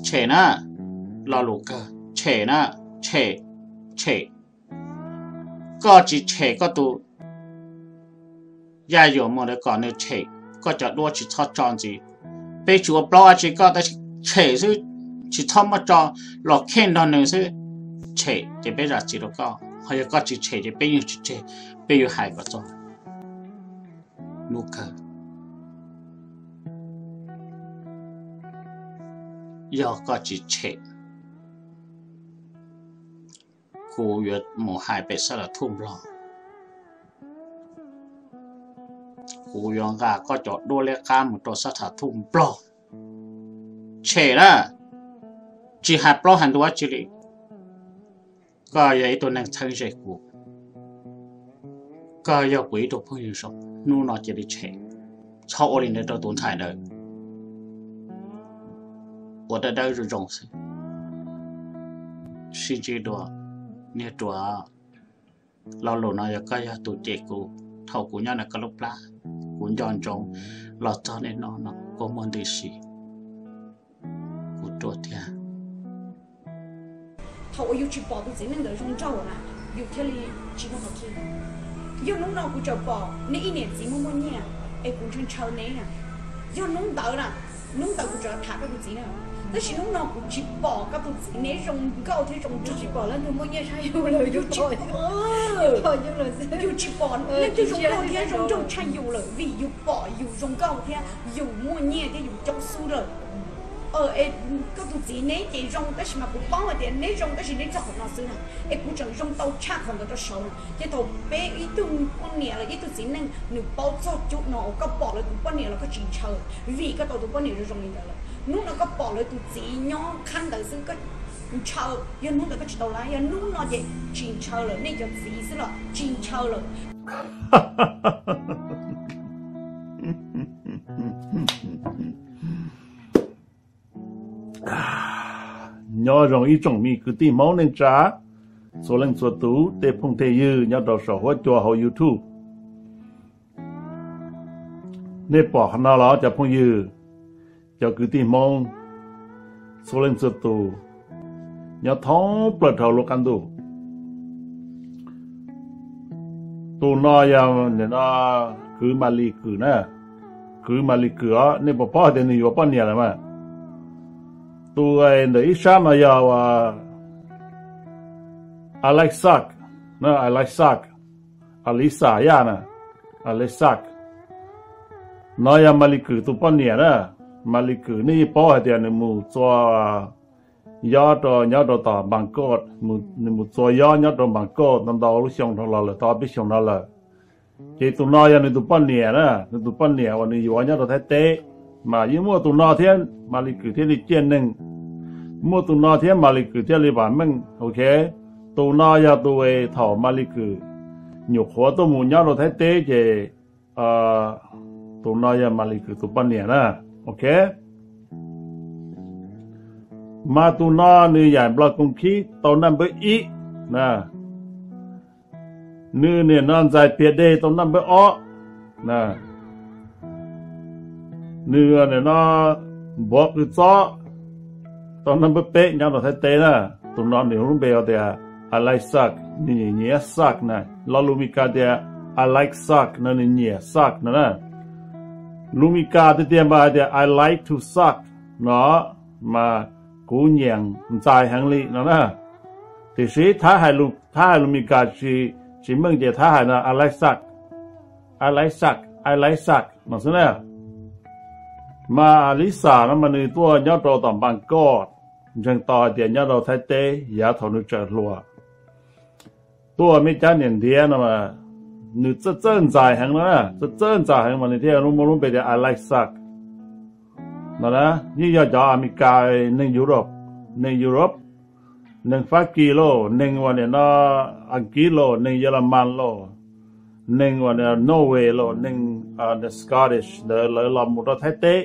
Tshem na, lo lus kawg, tshem na, tshem, tshem. Koj tsis tshem koj tus Yaj Yuam Muas ntawd kom nws tshem, koj cov duab tsis txhob tso ntxiv. Peb tsis ua plaub dab tsi koj, tab sis tshem xwb, tsis txhob muab tso, los kheej nrog nws xwb. Tshem ces peb zam txim rau koj, ho yog koj tsis tshem ces peb yeej tsis tseg, peb yuav hais kom txog hnub kawg. Yog koj tsis tshem, kuv yuav mus hais pem sab Thaj Thum Nplog. Kuv yuav nqa koj cov duab liab qab mus rau sab Thaj Thum Nplog. Tshem na, tsis hais plaub hais ntug dab tsi li. Koj yog ib tug neeg txheeb ze kuv, koj yog kuv ib tug phooj ywg zoo, hnub no cia li tshem. Txhob ua li ntawd rau tus ntxhais ntawd, ua dawb dawb zoo zoo xwb. Sib ntsib dua, niag ruam. Lo lus no yog koj yog tus cem kuv thaum kuv nyob ntawm koj lub plab, kuv nco ntsoov los txog niaj hnub no kua muag ntws si, kuv ruam thiab. Thaum uas yus tsis pom tus txiv neej ntawd zoo nraug na, yus thiaj li tsis muaj qhov txhia. Yog hnub no kuv tseem pom neb ib niam txiv muaj muaj nyiaj es kuv ntshaw ntshaw neb na, yog hnub ntawd na, hnub ntawd kuv tseem tham koj tus txiv na. Tab sis hnub no kuv tsis pom koj tus txiv neb zoo nkauj thiab zoo nraug, tsis pom leej twg muaj nyiaj tshaj yus lawm, yus tsis pom, yus tsis pom leej twg zoo nkauj thiab zoo nraug tshaj yus lawm, vim yus pom yus zoo nkauj thiab yus muaj nyiaj thiab yus coob xwb lawm. Koj tus txiv neb ces zoo, tab sis mas kuv paub hais tias neb zoo tab sis neb txog qhov no xwb na, es kuv tseem zoo tau tshaj qhov ntawd rau saud na. Ces thaum peb ib tug poj niam los ib tug txiv neej nws paub txog cov no uas koj pom lawv tus poj niam los koj tsis ntshaw, vim koj tau tus poj niam zoo zoo li ntawd lawm. Hnub no koj pom lawv tus txiv nyob qhab ntawd xwb koj ntshaw, yog hnub ntawd koj tsis tau lab, yog hnub no ces tsis ntshaw lawm, nej cov txiv xwb los tsis ntshaw lawm. Nyob zoo ib tsoom me kwv tij Hmoob neej tsa, txhua leej txhua tus, tej phooj tej ywg nyob rau saum huab cua hauv YouTube. Nej pom qhov no los cov phooj ywg, cov kwv tij Hmoob, txhua leej txhua tus nyob thoob plaws rau lub qab ntuj. Tus no yog nim no kwv Mas Lis Kwm na, kwv Mas Lis Kwm os, nej puas paub tias nws yuav poj niam lawm mas? Tus ntawm ib sab no yog Alixak, Alixak, Alisa Yaj na, Alixak. No yog Mas Lis Kwm tus poj niam na. Mas Lis Kwm nej yeej paub hais tias nws mus txua yob rau nyob rau tom Npas Koj, nws mus txua yob nyob rau Npas Koj ntau ntau lub xyoo dhau los lawm, tau ob peb xyoos no lawm. Ces tus no yog nws tus poj niam na, nws tus poj niam uas nws yuav nyob rau Thaib teb. Mas yeej muaj tus no thiab Mas Lis Kwm thiaj li ciaj neeg, muaj tus no thiab Mas Lis Kwm thiaj li vam meej, ok. Tus no yog tus thaum Mas Lis Kwm nyuam qhuav tuaj mus nyob rau Thaib teb ces tus no yog Mas Lis Kwm tus poj niam na, ok. Mas tus no nws yaim nplog koos khib tau naj npawb ib na, nws nim no ntxais pias dej tau naj npawb ob na, nws nim no npuav qw txob tau naj npawb peb nyob rau Thaib teb na. Tus no nws lub npe hu tias Alixak, nws nyiam nyiam suck na. Lo lus Mis Kas tias I like suck no, nws nyiam suck no na. Lus Mis Kas tiag tiag mas hais tias I like to suck no, mas kuv nyiam ntxais heev li no na. Tiam sis Thab hais lus, Thab hais lus Mis Kas tsis meej ces Thab hais no I like suck, I like suck, I like suck no xwb na. Mas Alisa no mas nws tuaj nyob rau tom Npas Koj, ntseeg tau hais tias nyob rau Thaib teb yav thaum nws tseem hluas. Tuaj me cab niam ntiav no mas nws txawj txawj ntxais heev no na, txawj txawj ntxais heev mas nws thiaj muaj lub npe tias I like suck no na. Yeej yog cov Amelikas, neeg Europe, neeg Europe, neeg Fab Kis lauj, neeg uas nim no Askiv lauj, neeg Yelamas lauj, neeg uas Norway lauj, neeg Scottish ntawd lawv los mus rau Thaib teb.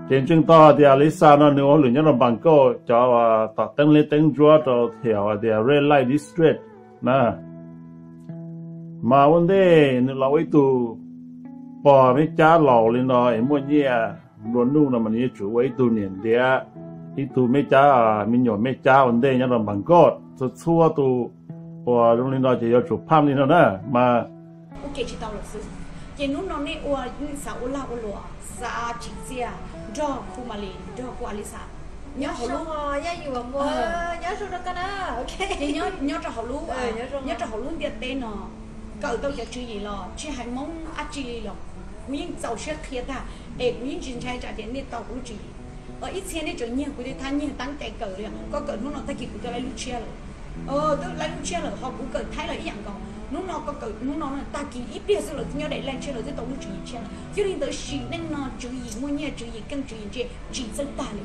Ces ntseeg tau hais tias Alisa no nws ua hauj lwm nyob rau Npas Koj cov tom teeb liab teeb ntsuab rau thiab hais tias red light district na. Mas ua ntej nws los ua ib tug pog me cab laus li no es muaj nyiaj nplua nuj no mas nws yuav tsum ua ib tug niam ntiav ib tug me cab, me nyuam me cab ua ntej nyob rau Npas Nkauj, txhua txhua tus uas zoo li no ces yuav tsum phaj li no na mas. Ua ke tsis tau lawm xwb. Ces hnub no nej ua, xav ua lag ua luam, xav tsim txiaj nrog Khu Malis nrog Khu Alisa. Nyob hauv lub, nyob zoo rau koj na. Ces nyob rau hauv lub, nyob rau hauv lub ntiaj teb no, kawm tau cov tswv yim los tsis hais Hmoob dab tsi li los kuv yeej txaus siab qhia tag, es kuv yeej tsis ntshai tsam tias nej tau kuv lub tswv yim. Ib txhia nej tseem nyiag kuv tej thab nyiag tab cai kawm li, koj kawm hnub no tag kis kuv twb laib lub tshiab lawm. Twb laib lub tshiab lawm, ho kuv kawm Thaib los ib yam nkaus. Hnub no koj kawm hnub no tag kis ib pliag xwb lawv nyob daim laij tshiab lawv twb tau lub tswv yim tshiab lawm. Yog li ntawd sim neej no tswv yim muaj nyiaj, tswv yim keej, tswv yim ntse tsis txawj tag li.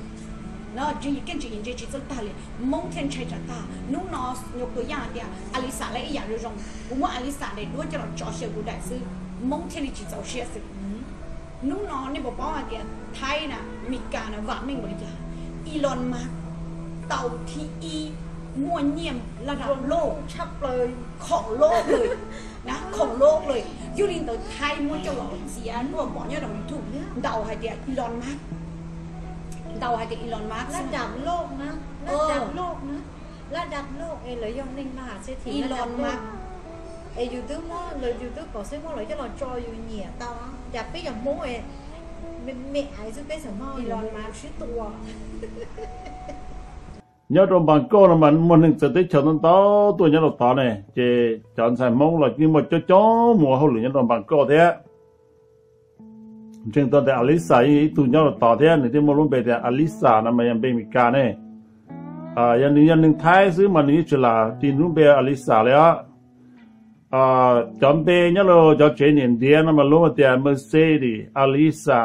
Tswv yim keej tswv yim ntse tsis txawj tag li, Hmoob thiaj ntshai tsam tag. Hnub no nyuam qhuav yam tias Alisa laib ib yam zoo zoo, kuv muab Alisa daim duab coj los tso xyaw kuv daim xwb, Hmoob thiaj li tsis txaus siab xwb. Hnub no nej puas paub hais tias Thaib na, Meskas na vam meej npaum li cas? Elon Musk tau thib ib, muaj nyiaj laj dab loj, khoom loj lawm, na khoom loj lawm. Yog li ntawd Thaib muab coj los txiav nruab npom nyob rau YouTube, ntaus hais tias Elon Musk, ntaus hais tias Elon Musk, laj dab loj na, laj dab loj na, laj dab loj es lawv yog neeg mas xib Elon Musk. Es yus twb muab lawv, yus twb pom xwb muab lawv coj los tso yus nyiam tau. Cas peb cov Hmoob me aiv xwb peb txawm muab Elon Musk sib tua. Nyob rau Npas Nkauj no mas muaj neeg txawv teb chaws ntau ntau tuaj nyob rau tod ne, ces cov ntxhais Hmoob los yeej muaj coob coob mus ua hauj lwm nyob rau Npas Nkauj thiab. Ntseeg tau tias Alisa yeej yog ib tug nyob rau tod thiab, nws thiaj muaj lub npe tias Alisa no mas yog npe Meskas ne. Yog nws yog neeg Thaib xwb mas nws yeej tsis lam tis lub npe Alisa li os. Cov npe nyob rau cov tsev niam ntiav no mas lub tias Mercedes, Alisa,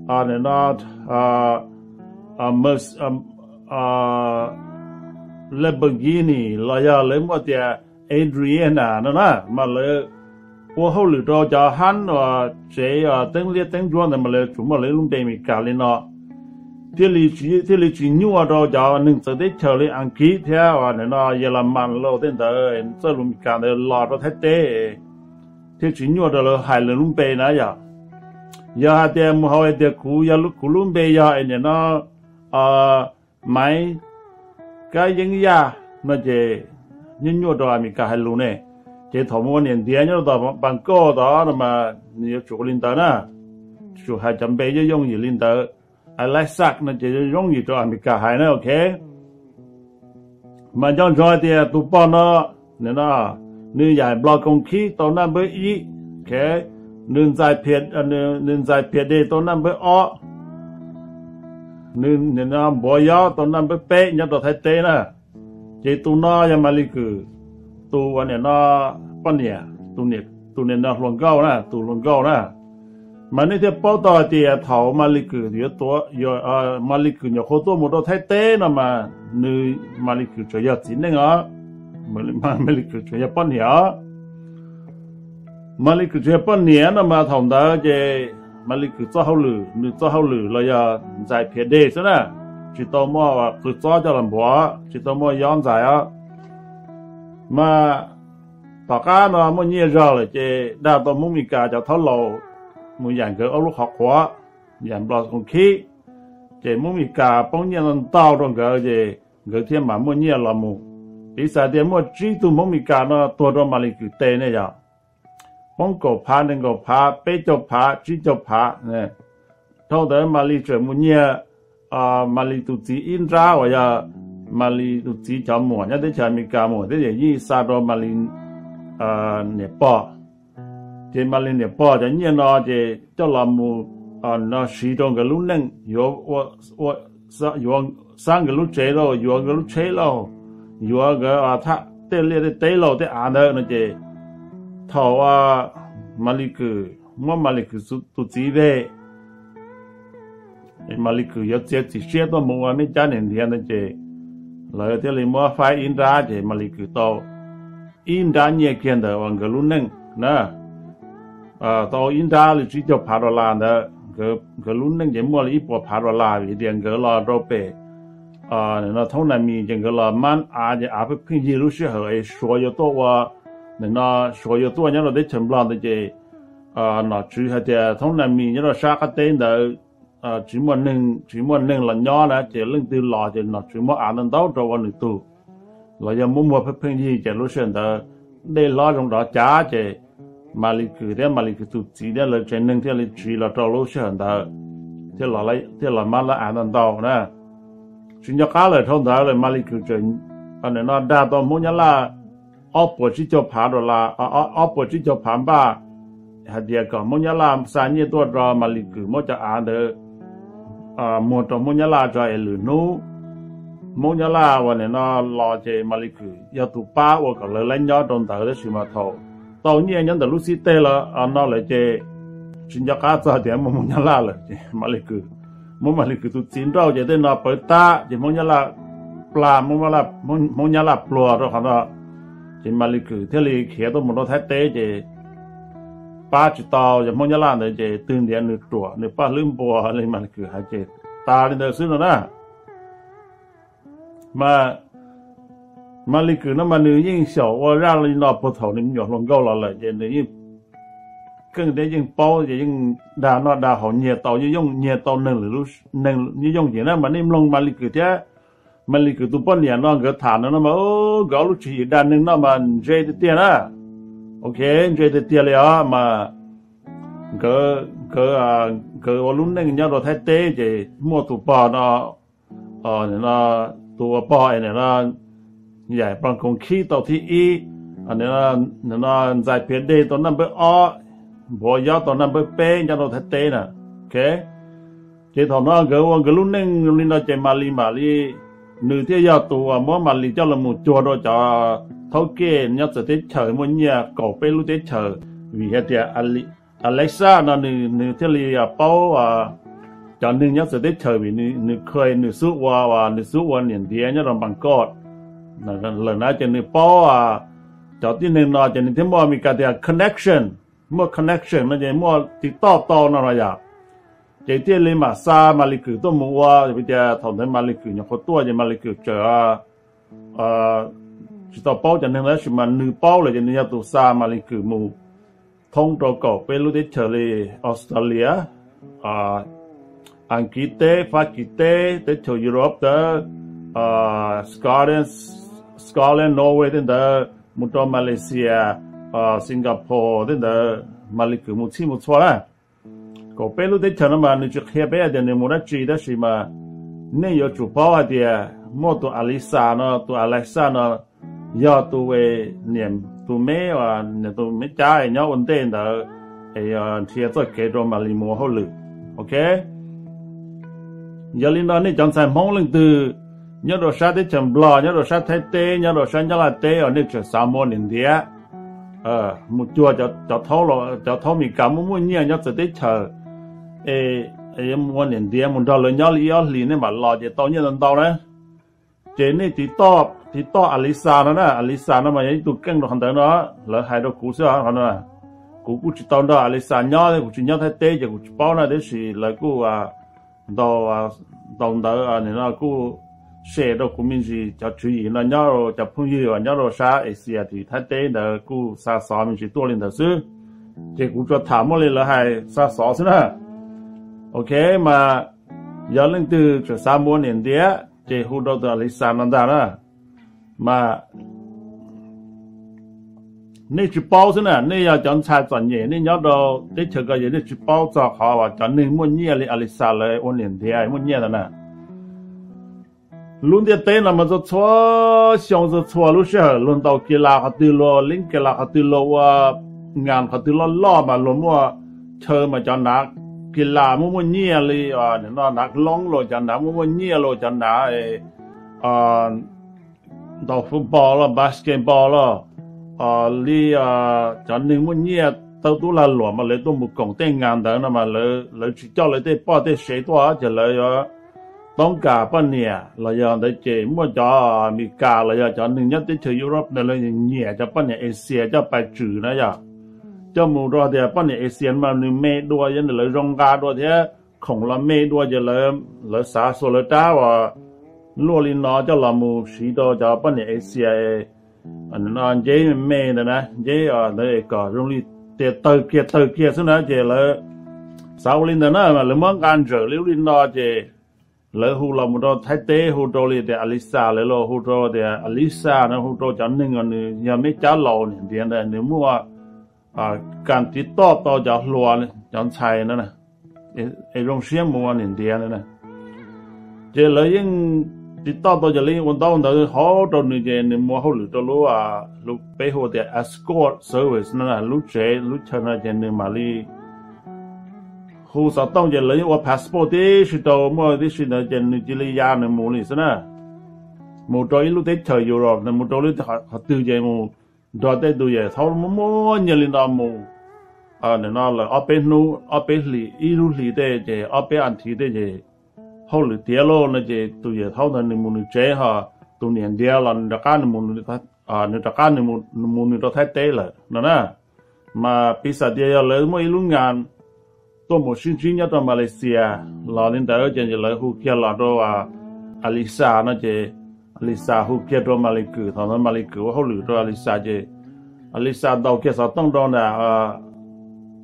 no, Lamborghini los yog lawv muaj tias Adriana no na, mas lawv ua hauj lwm rau cov hab uas tsev teeb liab teeb ntsuab ntawd mas lawv tsuas muaj lawv lub npe Meskas li no. Thiaj li tsis nyuaj rau cov neeg txawv teb chaws li Askiv thiab uas no Yelamas lauj tej ntawd txawj lus Meskas ntawd los rau Thaib teb, thiaj tsis nyuaj rau lawv hais lawv lub npe na yom. Yog hais tias mus hais tias kuv yog, kuv lub npe yog es nim no Maiv Kab Yeeb Yaj no ces nyuaj nyuaj rau Amelikas hais lus ne. Ces thaum mus ua niam ntiav nyob rau tom Npas Nkauj tod no mas nws yuav tsum ua li ntawd na, tsum hais cov npe yooj yooj yim li ntawd. Isaac no ces yooj yim rau Amelikas hais na, ok. Mas nco ntsoov hais tias tus pog no, nws yam Nplos Koos Khib tau naj npawb ib, nws, nws Ntxais Phiam Dej tau naj npawb ob, nws Npuav Yob tau naj npawb peb nyob rau Thaib teb na. Ces tus no yog Mas Lis Kws tus uas nim no poj niam, tus nim no hluas nkauj na, tus hluas nkauj na. Mas nej thiaj paub tau hais tias thaum Mas Lis Kws yuav tuav, Mas Lis Kws nyuam qhuav tuaj mus rau Thaib teb no mas nws, Mas Lis Kws tseem yog txiv neej os, Mas Lis Kws tseem yog poj niam os. Mas Lis Kws tseem yog poj niam no mas thaum ntawd ces Mas Lis Kws txoj hauj lwm, nws txoj hauj lwm los yog Ntxais Phiam Dej xwb na, tsis tau muaj qw txob coj los npuav, tsis tau muaj Yob Ntxais os. Mas tom qab no muaj nyiaj zog lawm ces dag tau Hmoob Mes Kas cov thaub laus mus yaim nkawd ob lub qhov quav, yaim Nplos Koos Khib, ces Hmoob Mes Kas poob nyiaj ntau ntau rau nkawd ces nkawd thiaj mam muaj nyiaj los mus. Piv xam tias muaj tsib tug Hmoob Mes Kas no tuag rau Mas Lis Kws tes ne yog poob kaum phav, nees nkaum phav, peb caug phav, tsib caug phav. Dhau ntawd Mas Lis tseem mus nyiag Mas Lis tus txiv ib nrab uas yog Mas Lis tus txiv cov muam nyob teb chaws Amelikas mus thiab ces yeej xa rau Mas Lis niam pog. Ces Mas Lis niam pog cov nyiaj no ces coj los mus no siv rau nkawd lub neej, yuav, yuav xab nkawd lub tsev lauj, yuav nkawd lub tsheb lauj, yuav nkawd thaj tej liaj tej teb lauj, tej av ntawd no ces thaum Mas Lis Kws muab Mas Lis Kws tus txiv vej, Mas Lis Kws yuav txiav txim siab tuaj mus ua Meb Cab niam ntiav ntawd ces lawv thiaj li muab faib ib nrab ces Mas Lis Kws tau ib nrab nyiaj kiag ntawm uas nkawd lub neej na, tau ib nrab li tsib caug phav dollar ntawd. Nkawd lub neej ces muaj li ib puas phav dollar vim tias nkawd los rau pem no thoob nas mis ces nkawd los mab av ces av pheej yig lub sij hawm es Suav yuav tuaj ua, nim no Suav yuav tuaj nyob rau teb chaws Nplog ntawd ces nom tswv hais tias thoob nas mis nyob rau sab qab teb ntawd tsis muaj neeg, tsis muaj neeg los nyob na, ces leej twg los ces nom tswv muab av ntau ntau rau ua nws tug, los yog muab muag pheej pheej yig, ces lub sij hawm ntawd dej hlob zoo dov cav ces Maly Kws thiab Maly Kws tus txiv thiab lawv tsev neeg thiaj li tsiv los rau lub sij hawm ntawd, thiaj los mab lab av ntau ntau na. Tsis nco qab lawm, dhau ntawd lawm Maly Kws tseem, nim no dag tau Hmoob Nyab Laj ob puas tsib caug phav dollar, ob puas tsib caug phav npaj, hais tias kom Hmoob Nyab Laj xa nyiaj tuaj rau Maly Kws muab cov av ntawd muag rau Hmoob Nyab Laj tso es lwm hnub Hmoob Nyab Laj uas nim no los ces Maly Kws yog tus pab ua kom lawv laib nyob rau ntawd, tab sis mas thaum tau nyiaj nyob ntawm lub xib teg los no lawm ces tsis nco qab txog tias muaj Hmoob Nyab Laj lawm ces Maly Kws, muab Maly Kws tus txiv nrauj ces tej no pawv tab ces Hmoob Nyab Laj pla, Hmoob Nyab Laj pluag rau qhov no, ces Maly Kws thiaj li khiav tuaj mus rau Thaib teb ces pab tsis tau cov Hmoob Nyab Laj ntawd ces twg ntiav nws ruam, nws paj hlwb npua li Maly Kws hais ces tas li ntawd xwb no na. Mas Maly Kws no mas nws yeej xyaum ua zaj li no puag thaum nws me nyuam hluas nkauj los lawm ces nws yeej keej thiab yeej paub ces yeej dag noj dag haus nyiag tau, yeej yooj nyiag tau neeg lwm, neeg yeej yooj yim na. Mas nej mloog Maly Kws thiab Maly Kws tus poj niam no nkawd tham no no mas nkawd ob lub tswv yim dag neeg no mas ntse tiag tiag na. Ok, ntse tiag tiag li os mas nkawd, nkawd ua lub neej nyob rau Thaib teb ces muaj tus pog no, tus ua pog es nim no yaim pog koos khib tau thib ib, nim no ntxais phiav dej tau naj npawb ob, npuav yob tau naj npawb peb nyob rau Thaib teb na. Ok, ces thaum no nkawd ua nkawd lub neej li no ces Maly mam li, nws thiaj yog tus uas muab Maly coj los mus cuag rau cov thaub kej nyob txawv teb chaws muaj nyiaj kaum peb lub teb chaws, vim hais tias Alexa no nws thiaj li paub cov neeg nyob txawv teb chaws vim nws kha nws xub ua, nws xub ua niam ntiav nyob rau Bangkok lawm na ces nws paub cov tib neeg no ces nws thiaj muaj Amelikas tias connection, muaj connection no ces muaj tiv toj tau no no yom. Ces thiaj li mam xa Maly Kws tuaj mus ua, vim tias thaum ntawd Maly Kws nyuam qhuav tuaj ces Maly Kws tseem tsis tau paub cov neeg tab sis mas nws paub lawm ces nws yog tus xa Maly Kws mus thoob rau kaum peb lub teb chaws li Australia, Askiv teb, Fab Kis teb, teb chaws Europe ntawd, Scotland, Scotland, Norway tej ntawd, mus rau Malaysia, Singapore tej ntawd, Maly Kws mus txhij mus txhua na. Kaum peb lub teb chaws no mas nws tsis qhia peb hais tias nws mus dab tsi tab sis mas nej yuav tsum paub hais tias muaj tus Alisa no, tus Alexa no yog tus niam, tus me, niam tus me cab nyob ua ntej ntawd es nrhiav txoj kev rau Maly mus ua hauj lwm. Ok, yog li no nej cov ntxhais Hmoob leej twg nyob rau sab teb chaws Nplog, nyob rau sab Thaib teb, nyob rau sab Nyab Laj teb uas nej tseem xav mus ua niam ntiav, mus cuag cov thaub Mes Kas muaj muaj nyiaj nyob txawv teb chaws es mus ua niam ntiav mus nrog lawv nyob li ib ob hlis nej mam los ces tau nyiaj ntau ntau na. Ces nej tiv toj, tiv toj Alisa no na, Alisa no mas yog ib tug keej rau qhov ntawd no, lawv hais rau kuv xwb qhov no. Kuv kuj tsis tau nrog Alisa nyob, kuv tsis nyob Thaib teb ces kuv tsis paub na, tab sis lawv kuj ntau, ntau ntawd nim no kuj share rau kuv me ntsis, cov tswv yim no nyob rau cov phooj ywg uas nyob rau sab Asia tim Thaib teb ntawd kuj xa xov me ntsis tuaj li ntawd xwb. Ces kuv tsuas tham muaj li lawv hais xa xov xwb na. Ok, mas yog leej twg tseem xav mus ua niam ntiav ces hu rau tus Alisa no ntag na. Mas nej tsis paub xwb na, nej yog cov ntxhais txom nyem nej nyob rau teb chaws ko ces nej tsis paub txog qhov uas cov neeg muaj nyiaj li Alisa lawv ua niam ntiav muaj nyiaj ntawd na. Lub ntiaj teb no mas txhua txhua xyoo txhua txhua lub sij hawm luag ntaus kis las qhov twg, luag leeb kis las qhov twg, luag ua ngas qhov twg loj loj mas luag muaj chaw mas cov nav kis las muaj muaj nyiaj li, no nav loob los cov nav muaj muaj nyiaj los cov nav ntaus football los basketball los li cov neeg muaj nyiaj tau tub lag luam mas lawv tuaj mus koom tej ngas ntawd no mas lawv tsis coj lawv tej poj tej sev tuaj ces lawv yuav toob kas poj niam los yog ntawd ces muaj cov Amelikas los yog cov neeg nyob teb chaws Europe ntawd lawv nyiam cov poj niam Asia coj pais tswm na yom, coj mus rau tias poj niam Asia mas nws me dua, yog lawv zoo nqa dua thiab khoom los me dua ces lawv xav xuas lawv rab uas luaj li no coj los mus siv rau cov poj niam Asia no nceb me ntawd na, nceb ntawd kom zoo li tias tawg kiag tawg kiag xwb na ces lawv Xav ua li ntawd na mas lawv muab nqa ntawm li lub li no ces lawv hu los mus rau Thaib teb hu rau li tias Alisa, lawv los hu rau tias Alisa no, hu rau cov neeg uas nws yog meb cab laus niam ntiav ntawd, nws muaj kas tiv toj tau cov hluas cov ntxhais no es zoo siab mus ua niam ntiav ntawd. Ces lawv yeej tiv toj tau cov li ua ntaub ntawv hauv rau nws ces nws mus hauj lwm rau lub, lub peb hu tias escort service no, lub tsev lub chaw no ces nws mam li hu xov tooj ces lawv yeej ua passport tib si rau, muaj tib si ntawd ces nws cia li ya nws mus li xwb na. Mus rau ib lub teb chaws Europe, nws mus rau lub qhov twg ces mus nrog tej tus yawm thaub muaj muaj nyiaj li no mus. Nim no lawm ob peb hnub ob peb hlis, ib lub hlis tej ces ob peb as thiv tej ces hauj lwm tiav lauj no ces tus yawm thaub ntawd nws mus nws tsev, ho tus niam ntiav los nws rov qab nws mus nws rov qab nws mus nws rau Thaib teb lawm no na. Mas piv xam tias yog lawv muaj ib lub nas tuaj mus sib ntsib nyob rau Malaysia los li ntawd ces lawv hu kiag los rau Alisa no ces Alisa hu kiag rau Malis Kwm, thaum ntawd Malis Kwm ua hauj lwm rau Alisa ces Alisa ntaus kiag xov tooj rau ntawm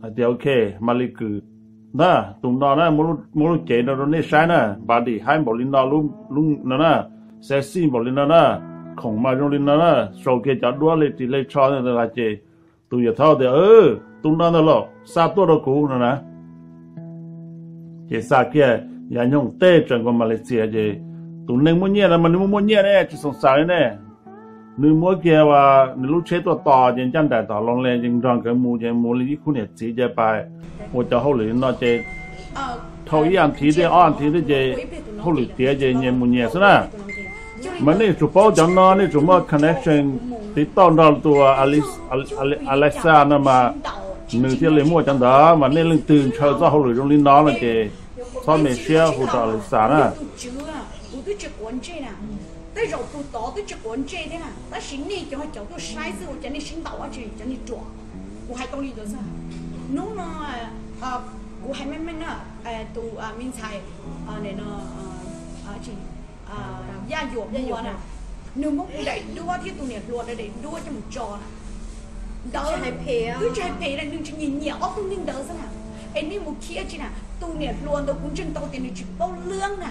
hais tias ok, Malis Kwm na, tus no na, muab lub cev rau rau nej saib na, npam dim haib npaum li no, lub no na, sexy npaum li no na, khoom mas zoo li no na, sau kiag cov duab li ris li tsho ntawd ces tus yawm thaub tias tus no ntag los xa tuaj rau kuv no na. Ces xa kiag yav nyoog tej tseem nkaus Malaysia ces tus neeg muaj nyiaj na mas nws muaj muaj nyiaj ne, tsis xoom xav li ne. Nws muab kiag nws lub tsheb tuaj tos ces ncaj nraim tom loo le ces nrog nkawd mus ces mus li ib khub niam txiv ces pais ua cov hauj lwm no ces dhau ib as thiv tej ob as thiv tej ces hauj lwm tiav ces nyias mus nyias xwb na. Mas nej yuav tsum paub cov no, nej yuav tsum muaj connection tiv tauj nrog tus Alexa no mas nws thiaj li muaj cov ntawd, mas nej leej twg ntshaw txoj hauj lwm zoo li no no ces txhob me siab hu rau Alexa na. Tej zaum tus tod twb tsis quav ntsej thiab na, tab sis nej cov cov tuaj saib xwb ua cas nej sib ntaus dab tsi cov nej ruam. Kuv hais tau li ntawd xwb. Hnub no kuv hais meej meej na, tus me ntxhais Yaj Yuam Muas na, nws muab kuv daim duab thiab tus niam hluas daim duab coj mus tso na. Ntawd twb tsis hais phem, nws tsis nyiam nyiam ob tug neeg ntawd xwb na. Es nej mus khiav tsi na, tus niam hluas ntawd kuv ntseeg tau tias nws tsis paub lwb na,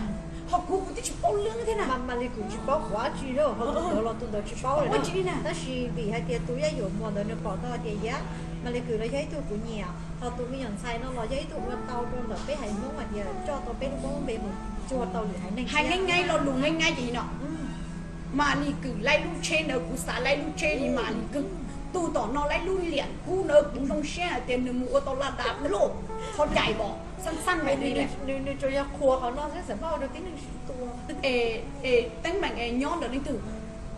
ho kuv kuv twb tsis paub lwb thiab na. Mas Malis Kwm tsis paub qhov dab tsi li, ho tus ntawd los tus ntawd tsis paub li na. Tab sis vim hais tias tus Yaj Yuam Muas ntawd nws pom tau hais tias yam Malis Kwm los yog ib tug kuv nyiam, ho tus me nyuam ntxhais no los yog ib tug ua tau rau ntawm peb haiv Hmoob hais tias coj tau peb lub npauj lub npe mus tsuag tau lwm haiv neeg. Hais nqaij nqaij lo lus nqaij nqaij ces li no. Malis Kwm laib lub tsheb ntawd kuv xav laib lub tsheb li Malis Kwm. Tus tom no laib lub liam kub ntawd kuv zoo siab hais tias nws mus ua tau laj dab loj, qhov cais pom xab xab me li. Nws tsuas yog qhuas qhov no xwb, xam maj ua rau tib neeg sib tua. Es teeb meem nyob ntawm leej twg?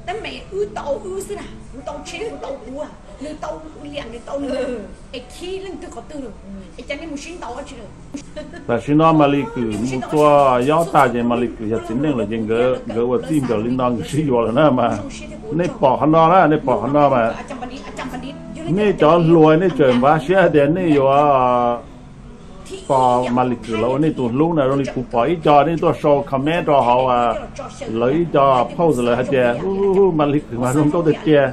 Teeb meem wb tau wb xwb na, kuv tau tsheb kuv tau kuv, nws tau liam nws tau nws, es khib leej twg qhov twg lawm? Es cas nej mus sib ntaus dab tsi lawm? Tam sim no Malis Kwm mus tua yob tag ces Malis Kwm yog txiv neej lawm ces nkawd ua txij nkawm li no nkawd sib yuav lawm na mas. Nej pom qhov no na, nej pom qhov no mas nej cov hluas nej tseem npaj siab hais tias nej yuav tos Malis Kwm los ua nej tus hlub na. Zoo li kuv pom ib co nej tuaj sau comment rau hauv lawv ib co post lawv hais tias Malis Kwm mas zoo nkauj tiag tiag.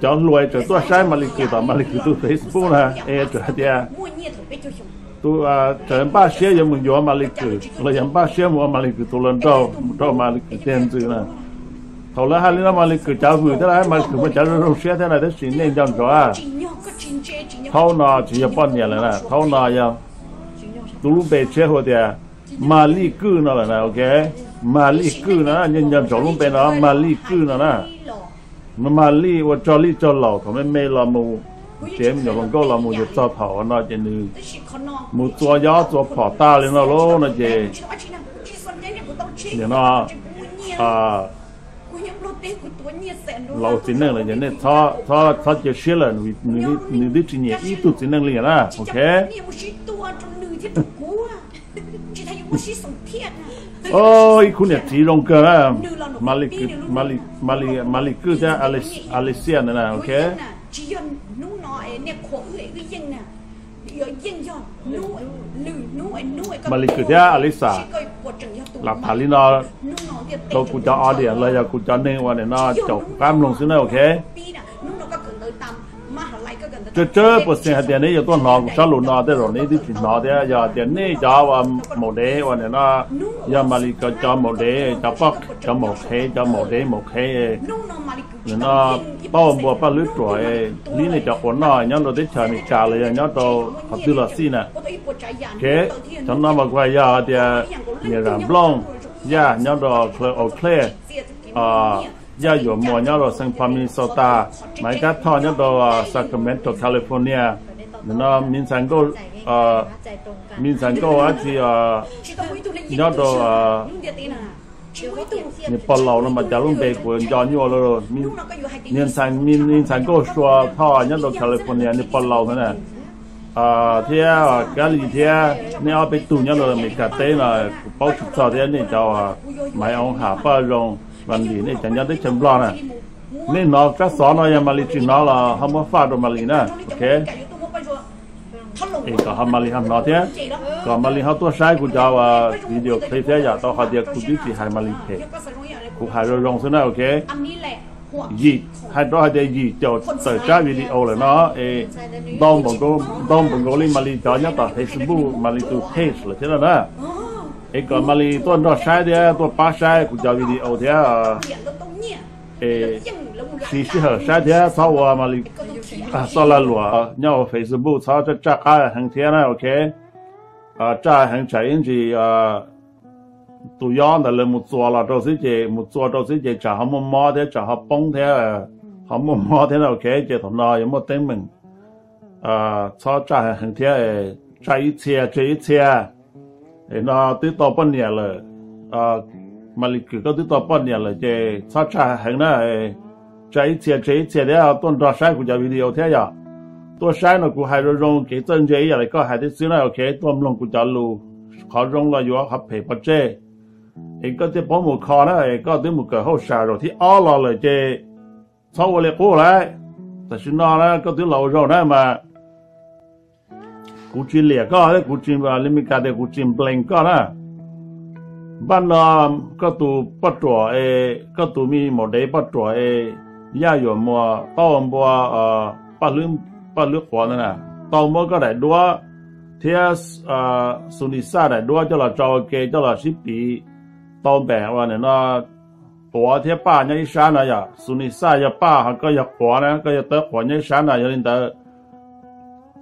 Cov hluas tseem tuaj saib Malis Kwm tom Malis Kwm tus Facebook na es tseem hais tias tus tseem npaj siab yuav mus yuav Malis Kwm los yog npaj siab mus ua Malis Kwm tus hluas nraug mus rau Malis Kwm tiag ntxwv na. Thaum lawv hais li no Malis Kwm cav vwm thiab, Malis Kwm muaj cov zoo zoo siab thiab na, tab sis nej nco ntsoov, thaum no tsis yog poj niam lawm na, thaum no yog tus lub npe tshiab hu tias Malis Kwm no lawm na, ok. Malis Kwm no, nco ntsoov lub npe no, Malis Kwm no na. Malis ua tsog lij tsog laus, thaum me me los mus tsev me nyuam hluas nkauj los mus ces txog thaum no ces nws mus txua yob txua phom tag li no lauj no ces nim no los ua txiv neej lawm ces nej txhob cia siab lawm, nws twb tsis nyiam ib tug txiv neej li na, ok. Ib khub niam txiv zoo kawg na, Malis Kwm thiab Alexia ntawd na, ok. Malis Kwm thiab Alexia lam tham li no rau kuv cov audience los yog kuv cov neeg uas nim no caum kuv qab mloog xwb na, ok. Tsawg tsawg percent hais tias neb yuav tuaj hnov kuv sab lus no tej zaum neb twb tsis hnov thiab. Yog tias nej cov uas maum dev uas nim no yog Malis cov maum dev, cov poj, cov maum qhev, cov maum dev maum qhev, nim no taub npua paj hlwb ruam, hlib nej cov quav noj nyob rau teb chaws Amelikas los yog nyob rau qhov twg los xij na. Kev, cov no mas kuv hais yog tias niam zam nplooj, yaj nyob rau Eau Claire, yaj yuam muas nyob rau Saint Paul Minnesota, mas ib kab thoj nyob rau Sacramento California. Nim no me ntxhais nkauj, me ntxhais nkauj dab tsi nyob rau niag pog laus no mas cas lub npe kuv nco nyuaj lawm. Niag ntxhais, me ntxhais nkauj Sua Thoj nyob rau California, niag pog laus ntawd na, thiab Kab Lis thiab nej ob peb tug nyob rau Amelikas teb no kuv paub tsis txog thiab, nej cov Maiv Oov Ham, Paj Zoo, Vas Lis, nej cov nyob teb chaws Nplog na, nej hnov tsab xov no yog Malis tsis hnov los ho muab faj rau Malis na, ok. Es kom ho Malis ho hnov thiab, kom Malis ho tuaj saib kuv cov video clip thiab, yam tau hais tias kuv twb tsis hais Malis phem, kuv hais zoo zoo xwb na, ok. Yim, hais rau hais tias yim caum tawm tsab video lawm no, es ntau npaum nkaus li Malis cov nyob tom Facebook, Malis tus page lawm thiab no na. Es kom Malis tuaj nrog saib thiab tuaj pab saib kuv cov video thiab, es siv sij hawm saib thiab txhob ua Malis txoj lag luam nyob hauv Facebook txhob tsaj tsaj qab heev thiab na, ok. Tsaj heev tsam ib ntsis tus yob ntawd lawv mus txua los rau xwb ces, mus txua rau xwb ces tsam ho muaj mob thiab tsam ho poob thiab, ho muaj mob thiab na, ok. Ces thaum no yuav muaj teeb meem, txhob tsaj heev thiab, tsaj ib txhia tseg ib txhia. Es no twb tau poj niam lawm, Malis Kwm koj twb tau poj niam lawm ces txhob tsaj heev na, tsaj ib txhia tseg ib txhia thiab tuaj nrog saib kuv cov video thiab yom. Tuaj saib no kuv hais zoo zoo kev txawj ntse ib yam li koj hais thiab xwb na, ok. Tuaj mloog kuv cov lus, qhov zoo los yuav, qhov phem pov tseg. Es koj thiaj paub mus kho na, es koj twb mus kawm hauj sam zaum thib ob los lawm ces txhob ua li qub lawm. Tam sim no na koj twb los ua zaum na mas kuv tsis liam koj thiab kuv tsis, li Meskas tias kuv tsis blame koj na. Npaj no koj tus poj ruam es, koj tus me maum dev poj ruam es, Yaj Yuam Muas, Taub Npua, Paj Hlwb Quav ntawd na, tau muab koj daim duab thiab Xus Nis Xaj daim duab coj los tso ua ke coj los sib piv, tau npam uas nim no Quav thiab Paj nyob ib sab no yom, Xus Nis Xaj yog Paj ho koj yog Quav na, koj yog tawb Quav nyob ib sab no. Yog li ntawd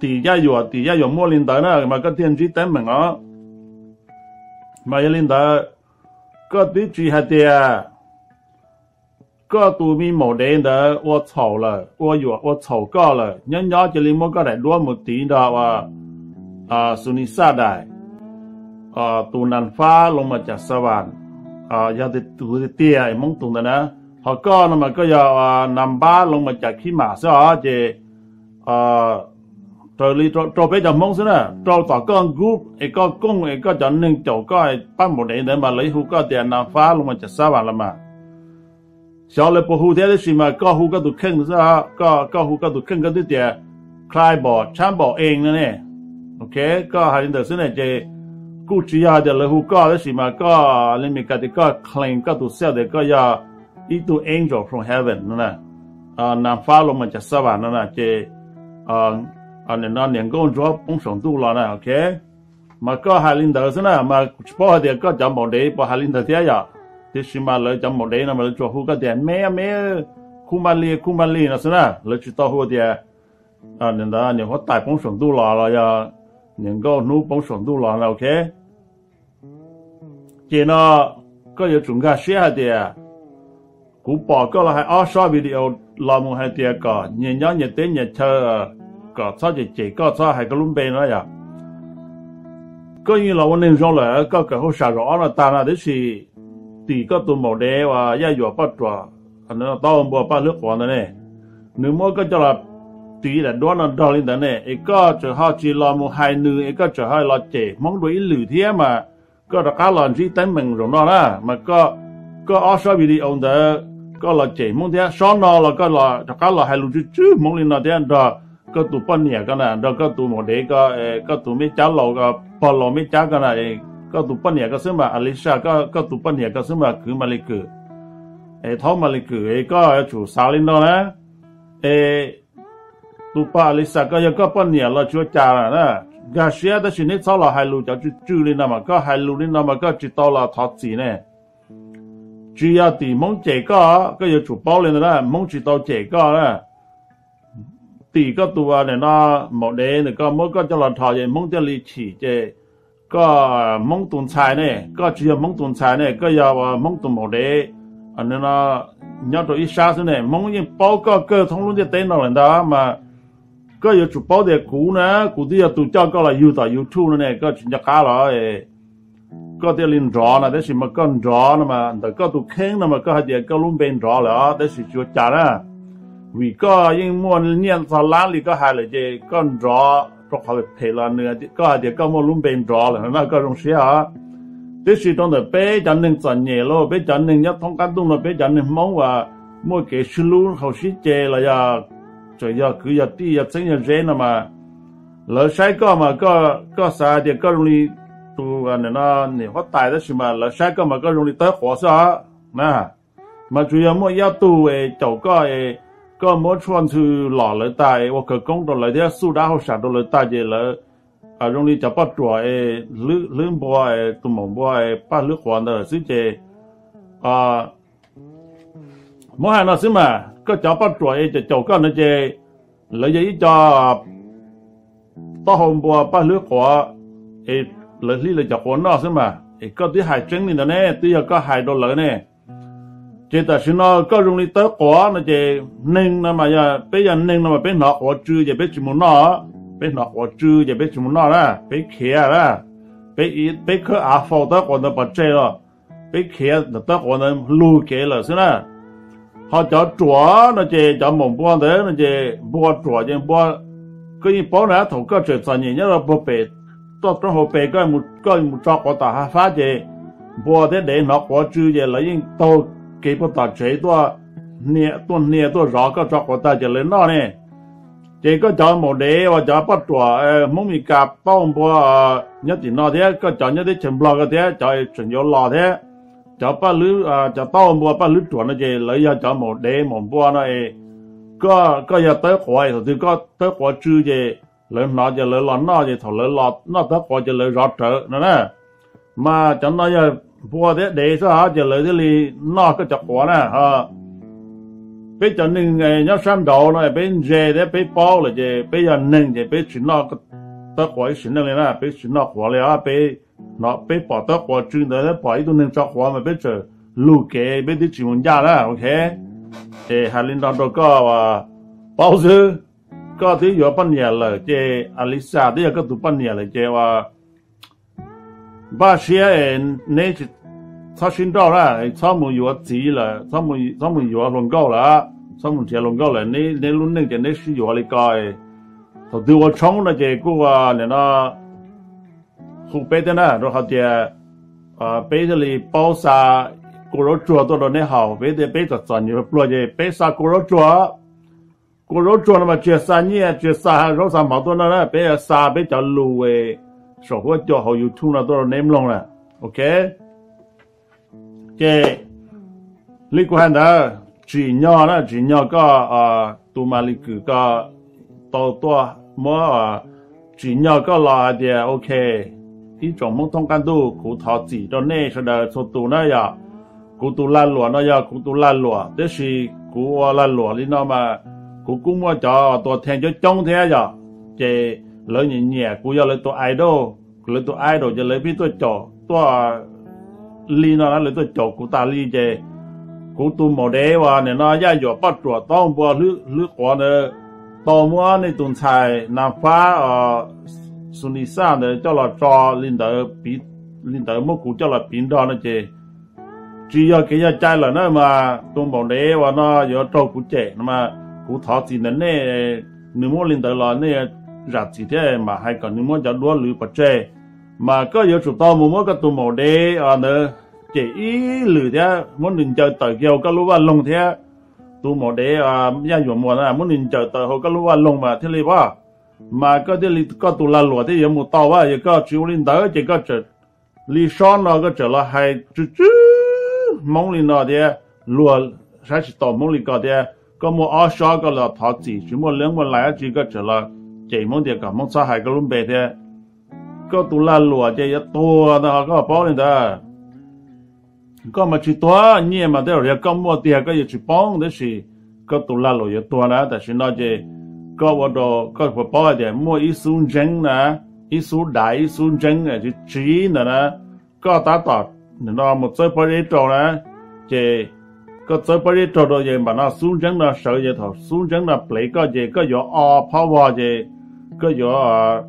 tim Yaj Yuam, tim Yaj Yuam muaj li ntawd na mas koj thiaj ntsib teeb meem os. Mas yog li ntawd koj twb tsis hais tias koj tus me maum dev ntawd ua txhaum lawm, ua yuam ua txhaum koj lawm, nyob nyob cia li muab koj daim duab mus tiv nrog uas Xus Nis Xaj daim, tus Nas Fab Loos Mas Cas Xas Vas, yog tus tiag tiag Hmoob tus ntawd na. Ho koj no mas koj yog Nas Npab Loos Mas Cas Khib Mam xwb os ces raws li rau peb cov Hmoob xwb na, rau tom koj nkub es koj kooj es koj cov neeg caum koj pab maum dev ntawd mas lawv hu koj tias Nas Fab Loos Mas Cas Xas Vas los mas. Xyov lawv puas hu thiab tab sis mas koj hu koj tus kheej xwb, koj hu koj tus kheej koj twb tias Clive Bos Tshab Npaum Ees no ne. Ok, koj hais li ntawd xwb ne ces kuj tsis yog hais tias lawv hu koj tab sis mas koj li Meskas tias koj claim koj tus self tias koj yog ib tug angel from heaven no na, Nas Fab Loos Mas Cas Xas Vas no na ces nim no niam nkauj ntsuab poob saum ntuj los na, ok. Mas koj hais li ntawd xwb na mas kuv tsis paub hais tias koj cov maum dev puas hais li ntawd thiab yom. Tiam sis mas lawv cov maum dev no mas lawv tsuas hu koj tias me me, khu ma li khu ma li no xwb na, lawv tsis tau hu tias nim ntawd niam huab tais poob saum ntuj los los yog niam nkauj hnub poob saum ntuj los na, ok. Ces no koj yuav tsum nkag siab hais tias kuv pom koj los hais ob sob video los mus hais tias kom nyias nyob nyias teb nyias chaw, kom txhob cem cem koj, txhob hais koj lub npe no yom. Koj yeej los ua neeg zoo lawm, koj kawm hauj sam zaum ob no tag no tab sis tim koj tus maum dev uas Yaj Yuam Paj Ruam, Taub Npua Paj Hlwb Quav ntawd ne, nws muab koj coj los tiv daim duab no nrog li ntawd ne, es koj tseem ho tsis los mus hais nws es koj tseem ho los cem Hmoob dua ib lwm thiab mas koj rov qab los ntsib teeb meem zaum no na. Mas koj ob sob video ntawd koj los cem Hmoob thiab, sob no los koj rov qab los hais lus tsw tsw Hmoob li no thiab nrog koj tus poj niam ko na, nrog koj tus maum dev ko, koj tus me cab laus, pog laus me cab ko na, koj tus poj niam ko xwb mas Alisa, koj tus poj niam ko xwb mas kwv Malis Kwm, es thaub Malis Kwm, es koj yuav tsum xav li no na. Es Tus pog Alisa, koj yog koj poj niam los tsis ua cas na, nkag siab, tab sis neb txhob los hais lus cov tsw tsw li no mas, koj hais lus li no mas koj tsis tau los thov txim ne. Tsis yog tim Hmoob cem koj, koj yuav tsum paub li ntawd na, Hmoob tsis tau cem koj na. Tim koj tus, a, nim no maum dev ntawm koj muab koj coj los dhos ces Hmoob thiaj li chim ces koj Hmoob tus ntxhais ne, koj tsis yog Hmoob tus ntxhais ne, koj yog Hmoob tus maum dev, a, nim no nyob rau ib sab xwb ne. Hmoob yeej paub koj kawg thoob lub ntiaj teb no lawm ntag mas koj yuav tsum paub tias kuv na, kuv twb yog tus coj koj los yug tom YouTube no ne, koj tsis nco qab los koj thiaj li nrov no, tab sis mas koj nrov no mas ntawm koj tus kheej no mas koj hais tias koj lub npe nrov lawm os, tab sis tsis ua cas na. Vim koj yeej muaj nyiaj txog lab li koj hais lawm ces koj nrov rau qhov phem los nws, koj hais tias koj muaj lub npe nrov lawm no koj zoo siab os. Tiam sis rau ntawm peb cov neeg txom nyem los peb cov neeg nyob thoob qab ntuj no, peb cov neeg Hmoob uas muaj kev sib hlub haus sib ce los yog tseem yog kwv yog tij yog txheeb yog zeb no mas lawv saib koj mas koj xav tias koj zoo li tus, a, nim no niam huab tais, tab sis mas lawv saib koj mas koj zoo li tawb quav xwb os na. Mas tsuas yog muaj ib ob tug es caum koj es koj muab tshuaj ntxhw los lawv tag es ua khawv koob rau lawv thiab xuj dab hauj sam rau lawv tag ces lawv zoo li cov poj ruam es hlwb npua, tus maum npua es paj hlwb quav ntawd lawm xwb ces muab hais no xwb mas koj cov poj ruam es caum caum koj no ces lawv yog ib co taub hau npua paj hlwb quav es lawv hlib lawv cov quav noj xwb mas es koj twb hais tseeb li ntawd ne, twb yog koj hais rau lawv ne. Ces tam sim no koj zoo li tawb quav no ces neeg no mas yog peb yog neeg no mas peb hnov quav tsw ces peb tsis mus noj, peb hnov quav tsw ces peb tsis mus noj na, peb khiav na, peb, peb khawb av faus tawb quav ntawd pov tseg los peb khiav ntawm tawb quav ntawd lug kev lawm xwb na. Ho cov ruam no ces cov maum npua ntawd no ces npua ruam ces npua, koj yeej paub na thaum koj tseem txom nyem nyob rau puag pem toj roob hauv pes koj mus tso quav tom hav fab ces npua thiab dev hnov quav tsw ces lawv yeej taug kev puag tom tsev tuaj, tuaj hnia tuaj zov koj tso quav tag ces lawv noj ne. Ces koj cov maum dev uas cov poj ruam Hmoob Mes Kas tauj npua nyob tim no thiab koj cov nyob teb chaws Nplog ko thiab cov tseem yuav los thiab, cov paj hlwb, cov tauj npua paj hlwb ruam no ces lawv yog cov maum dev maum npua no es koj yog tawb quav es thaum twg koj tawb quav tsw ces lawv hnov ces lawv los noj ces thaum lawv los noj tawb quav ces lawv zov rawv no na. Mas cov no yog npua thiab dev xwb ces lawv thiaj li noj koj cov quav na. Peb cov neeg nyob sab nraud no peb ntse thiab peb paub lawm ces peb yog neeg ces peb tsis noj tawb quav ib sim neej li na, peb tsis noj quav li os, peb, peb pom tawb quav tsw ntawd thiab pom ib tug neeg tso quav mas peb tseem lug kev peb twb tsis mus ncaj na, ok. Es hais li no rau koj paub xwb, koj twb yuav poj niam lawm ces Alisa twb yog koj tus poj niam lawm ces uas npaj siab es neb tsis txhob sib nrauj na, txhob mus yuav txiv lawm, txhob mus yuav hluas nkauj lawm, txhob mus nrhiav hluas nkauj lawm, neb lub neej ces neb sib yuav li ko. Thaum twg ua tshoob no ces kuj nim no hu peb thiab na, rau qhov tias peb thiaj li paub xa kua zaub tsuag tuaj rau neb haus, peb tias peb txom txom nyem pluag ces peb xa kua zaub tsuag. Kua zaub tsuag no mas tsis xa nyiaj tsis xa zaub xa mov tuaj no na, peb xa peb cov lus saum huab cua hauv YouTube no tuaj rau neb mloog na, ok. Ces li kuv hais ntawd, tsim nyog na, tsim nyog koj tus Malis Kwm ko tau tuaj muab, tsim nyog koj los hais tias ok, ib tsoom Hmoob thoob qab ntuj, kuv thov txim rau nej sawv daws txhua tus na yom. Kuv tus lag luam no yog kuv tus lag luam, tiam sis kuv ua lag luam li no mas kuv kuj muaj cov tua theej coob coob thiab yom. Ces lawv nyiam nyiam kuv, yog lawv tus idol, lawv tus idol ces lawv pheej tuaj caum tuaj li no na, lawv tuaj caum kuv tas li ces kuv tus maum dev uas nim no Yaj Yuam Paj Ruam Taub Npua Hlwb Quav ntawd tau muab nej tus ntxhais Nas Fab Xus Nis Xaj ntawd coj los tso li ntawd, li ntawd muab kuv coj los piv nrog no ces tsis yog kev yog cai lawm na mas tus maum dev uas no yuav raug kuv cem no mas kuv thov txim ntawm nej, nws muab li ntawd los nej zam txim thiab mam hais kom nws muab cov duab lwv pov tseg. Mas koj yuav tsum tau mus muab koj tus maum dev ntawd cem ib lwm thiab muab nws ncaws tawm kiag hauv koj lub vaj loog thiab. Tus maum dev Yaj Yuam Muas na muab nws ncaws tawm hauv koj lub vaj loog mas thiaj li pab, mas koj thiaj li koj tus lag luam thiaj yuav mus tau pab. Yog koj tsis ua li ntawd ces koj tseem li sob no koj tseem los hais tsw tsw Hmoob li no thiab, luag saib tsis taus Hmoob li ko thiab, Koj muaj ob sob koj los thov txim, tsis muaj leeb muaj lais dab tsi koj tseem los cem Hmoob tias kom Hmoob txhob hais koj lub npe thiab. Koj tus lag luam ces yuav tuag ntag, koj paub li ntawd. Koj mas tsis tuag, nyiaj mas tej zaum yog koj muaj tiag koj yuav tsis poob, tab sis koj tus lag luam yuav tuag na. Tam sim no ces koj ua rau koj puas paub hais tias muaj ib xub ntseeb na, ib xub dav ib xub ntseeb tsiv tsiv ntawd na, koj tab tom no mus txawb pob zeb rau na, ces koj txawb pob zeb rau rau ces npam no xub ntseeb no sawv ces thaum xub ntseeb no plev koj ces koj yuav o phob vog ces koj yuav,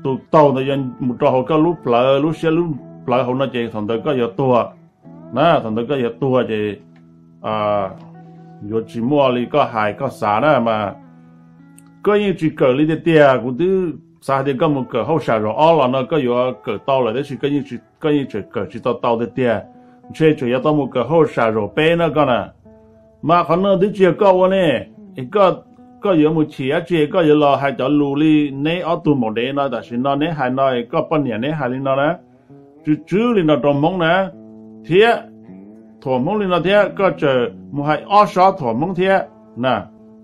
tus taug ntawd yuav mus rau hauv koj lub plawv, lub siab lub plawv hauv no ces thaum ntawd koj yuav tuag na, thaum ntawd koj yuav tuag ces yuav tsis muaj li koj hais koj xav na mas. Koj yeej tsis kawm li tiag tiag, kuv twb xav hais tias koj mus kawm hauj sam zaum ob los no koj yuav kawm tau lawm tab sis koj yeej tseem kawm tsis tau tau tiag tiag. Ntshe tseem yuav tau mus kawm hauj sam zaum peb na koj na. Mas qhov no twb tsis yog koj ua ne, koj yuav mus chim dab tsi koj yuav los hais cov lus li neb ob tug maum dev no tam sim no neb hais no, koj poj niam neb hais li no na, tsw tsw li no rau Hmoob na, thiab thuam Hmoob li no thiab koj tseem mus hais ob sob thuam Hmoob thiab na.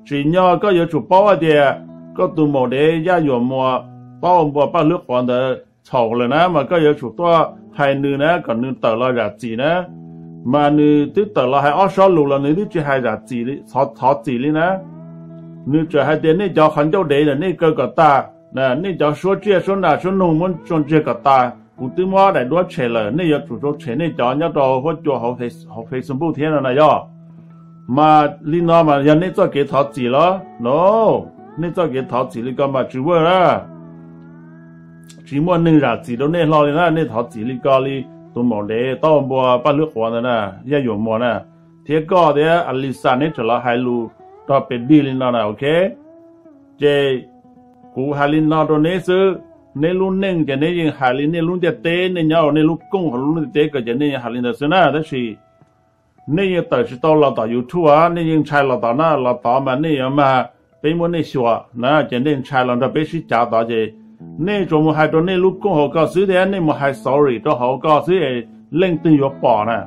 Tsim nyog koj yuav tsum paub hais tias koj tus maum dev Yaj Yuam Muas, Taub Npua, Paj Hlwb Quav ntawd txhaum lawm na mas koj yuav tsum tuaj hais nws na kom nws tawm los zam txim na. Mas nws twb tawm los hais ob sob lus los nws twb tsis hais zam txim li, thov txim li na. Nws tseem hais tias nej cov qhov ncauj dev ntawm nej kaw kom tas, nej cov suab tsiaj suab nas suab noog muab tso ntsiag kom tas, kuv twb muab daim duab tshem lawm, nej yuav tsum rau tshem nej cov nyob rau huab cua hauv Facebook thiab no na yog. Mas li no mas yog nej txoj kev thov txim los no, nej txoj kev thov txim li ko mas tsis ua na, tsis muaj neeg zam txim rau nej hlo li na, nej thov txim li ko li tus maum dev Taub Npua, Paj Hlwb Quav ntawd na, Yaj Yuam Muas na, thiab koj thiab Alisa neb tseem los hais lus rog pes dig li no na, ok. Ces kuv hais li no rau neb xwb, neb lub neej ces neb yeej hais li nej lub ntiaj teb, nej nyob rau nej lub kooj hauv lub ntiaj teb ko ces nej yeej hais li ntawd xwb na, tab sis nej yeej tawm tsis tau los tom YouTube, nej yeej ntshai los tom na, los tod mas nej yuav mag peb muab nej xyuas na, ces nej ntshai los nrog peb sib cav tod ces nej tsuas mus hais rau nej lub kooj hauv ko xwb thiab nej mus hais sorry rau hauv ko xwb es leej twg yuav pom na.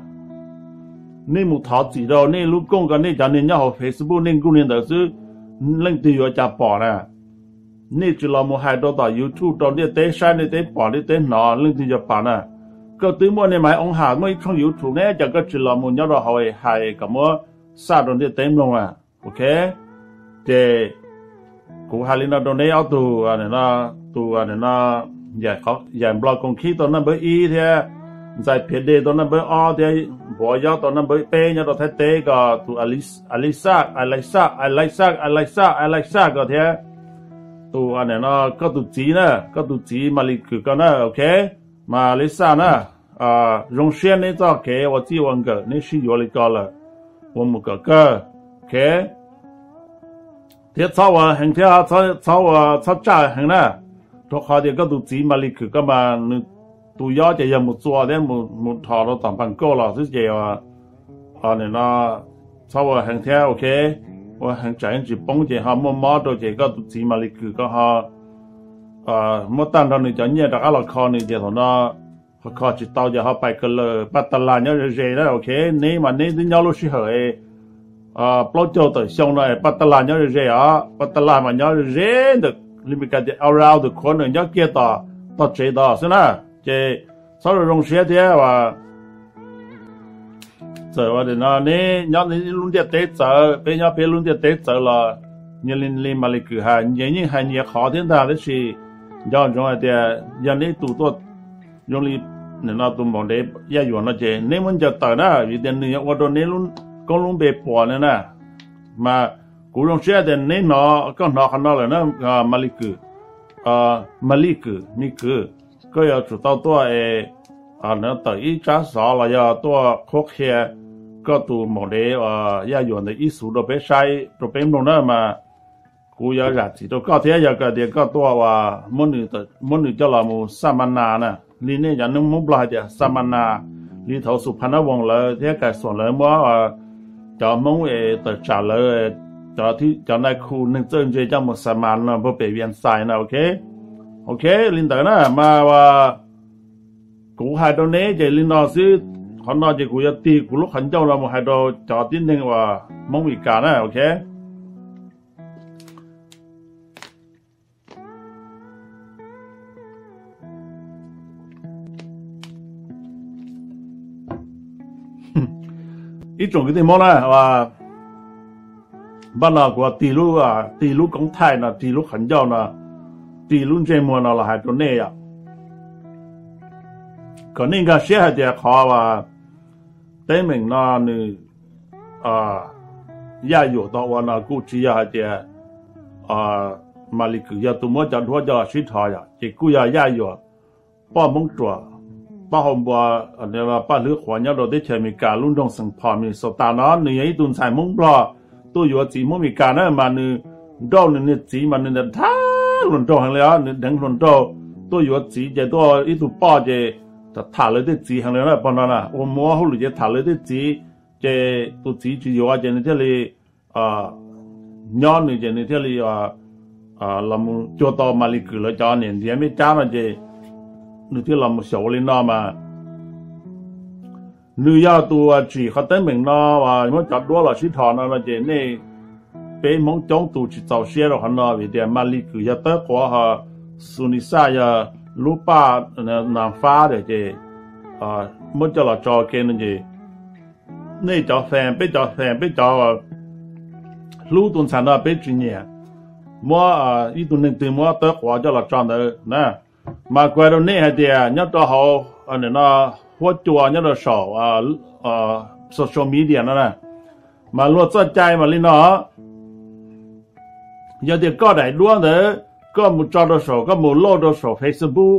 Nej mus thov txim rau nej lub kooj ko, nej cov neeg nyob hauv Facebook nej nkuj li ntawd xwb, leej twg yuav cas pom na. Nej tsis los mus hais rau tom YouTube rau ntiaj teb saib, ntiaj teb pom, ntiaj teb hnov, leej twg yuav pom na. Koj twb muaj nej mas hoob ham muaj ib tshooj YouTube ne, cas koj tsis los mus nyob rau hauv hais kom muab xaj rau ntiaj teb mloog na, ok. Ces kuv hais li no rau neb ob tug, tus Yam Nplo Koos Khib tau naj npawb ib thiab Ntxais Phiav De tau naj npawb ob thiab Npuav Yob tau naj npawb peb nyob rau Thaib teb ko, tus Alisa, Alisa, Alisa, Alisa, Alisa ko thiab tus, no koj tus txiv na, koj tus txiv Malis Kws ko na, ok. Malis Xaj na, zoo siab neb txoj kev ua txij ua nkawm neb sib yuav li ko lawm, ua mus kom kawg, ok. Thiab txhob ua heev thiab, txhob ua txhob tsaj heev na, rau qhov tias koj tus txiv Malis Kws ko mas nws tus yob ces yog mus txua thiab mus dhos rau tom npas nkauj los xwb ces no txhob ua heev thiab, ok. Ua heev tsam yeej tsis poob ces ho muaj mob rau ces koj tus txiv Malis Kws ko ho muab tag nrho nws cov nyiaj rov qab los kho nws ces thaum no ho kho tsis tau ces ho pais ko lawm. Paj Tas Las nyob ze ze na, ok. Neb mas neb twb nyob lub sij hawm plaub caug tawm xyoo no es Paj Tas Las nyob ze ze os, Paj Tas Las mas nyob ze ze ntawm li Meskas tias around the corner, nyob kiag tom tog tsev tod xwb na. Ces txhob zoo zoo siab thiab as. Txawm ua no neb nyob neb lub ntiaj teb txawv, peb nyob peb lub ntiaj teb txawv los nyias li Malis Kws hais nyias yeej hais nyias qhov thiab ntag, tab sis nco ntsoov hais tias yog neb tus tuaj zoo li no tus maum dev Yaj Yuam no ces neb muab ncaws tawm na, vim tias nws yuav ua rau neb lub koob lub npe puas na na. Mas kuv zoo siab tias neb hnov, koj hnov qhov no lawm na, Malis Kws, Malis Kws, Malis Kws, koj yuav tsum tau tuaj es tawm ib tsab xov los yog tuaj qhuab qhia koj tus maum dev Yaj Yuam ntawd ib xuv rau peb saib rau peb mloog na mas kuv yuav zam txim rau koj thiab yog tias koj tuaj ua muab nws coj los mus xa ma nas na, li nej cov Hmoob Nplog hais tias xa ma nas, li thaud Xus Phas Nab Voos lawv thiab Kas Xuam lawv muab cov Hmoob es tawm tsam lawv, cov nai khu neeg txawj ntse coj mus xa ma nas npog pem Vias Xais na, ok. Ok, li ntawd na mas kuv hais rau neb ces li no xwb. Qhov no ces kuv yuav tig kuv lub qhov ncauj no mus hais rau cov tib neeg uas Hmoob Mes Kas na, ok. Ib tsoom kwv tij Hmoob na, npaj no kuv tig lub, tig lub koob thaij no, tig lub qhov ncauj no, tig lub ntsej muag no los hais rau nej yom, kom nej nkag siab hais tias qhov teeb meem no nws Yaj Yuam tau ua no kuj tsis yog hais tias Mas Lis Kwm yog tus muab cov duab coj los sib dhos yom, ces kuj yog Yaj Yuam poj Hmoob ruam, pab hau npua, paj hlwb qhuav nyob rau teb chaws Amelikas lub nroog Saint Paul Minnesota no, nws yog ib tug ntxhais Hmoob Nplog tuaj yuav txiv Hmoob Amelikas na, mas nws nrauj nws niag txiv mas nws dag hluas nraug heev li os, nws deev hluas nraug tuaj yuav txiv ces tuaj ib tug poj ces tham lawv tej txiv heev li na, pog no na, ua muab hauj lwm ces tham lawv tej txiv, ces tus txiv tsis yuav ces nws thiaj li nyob nws ces nws thiaj li los mus cuag tau Mas Lis Kwm lawv cov niam ntiav mej cab no ces nws thiaj los mus xyaum ua li no mas nws yog tus tsim qhov teeb meem no, muab cov duab los sib dhos no no ces nej peb Hmoob coob tus tsis txaus siab rau qhov no vim tias Mas Lis Kwm yog tawb quav ho Xus Nis Xaj yog lub paj nas fab ces muab coj los tso ke no ces nej cov fans, peb cov fans, peb cov hlub tus ntxhais no peb tsis nyiam muab ib tug neeg twg muab tawb quav coj los tso ntawd na. Mas kuv hais rau nej hais tias nyob rau hauv no huab cua nyob rau saum social media no na, mas luag txoj cai mas li no, yog tias koj daim duab ntawd koj mus tso rau saum, koj mus lauj rau saum Facebook,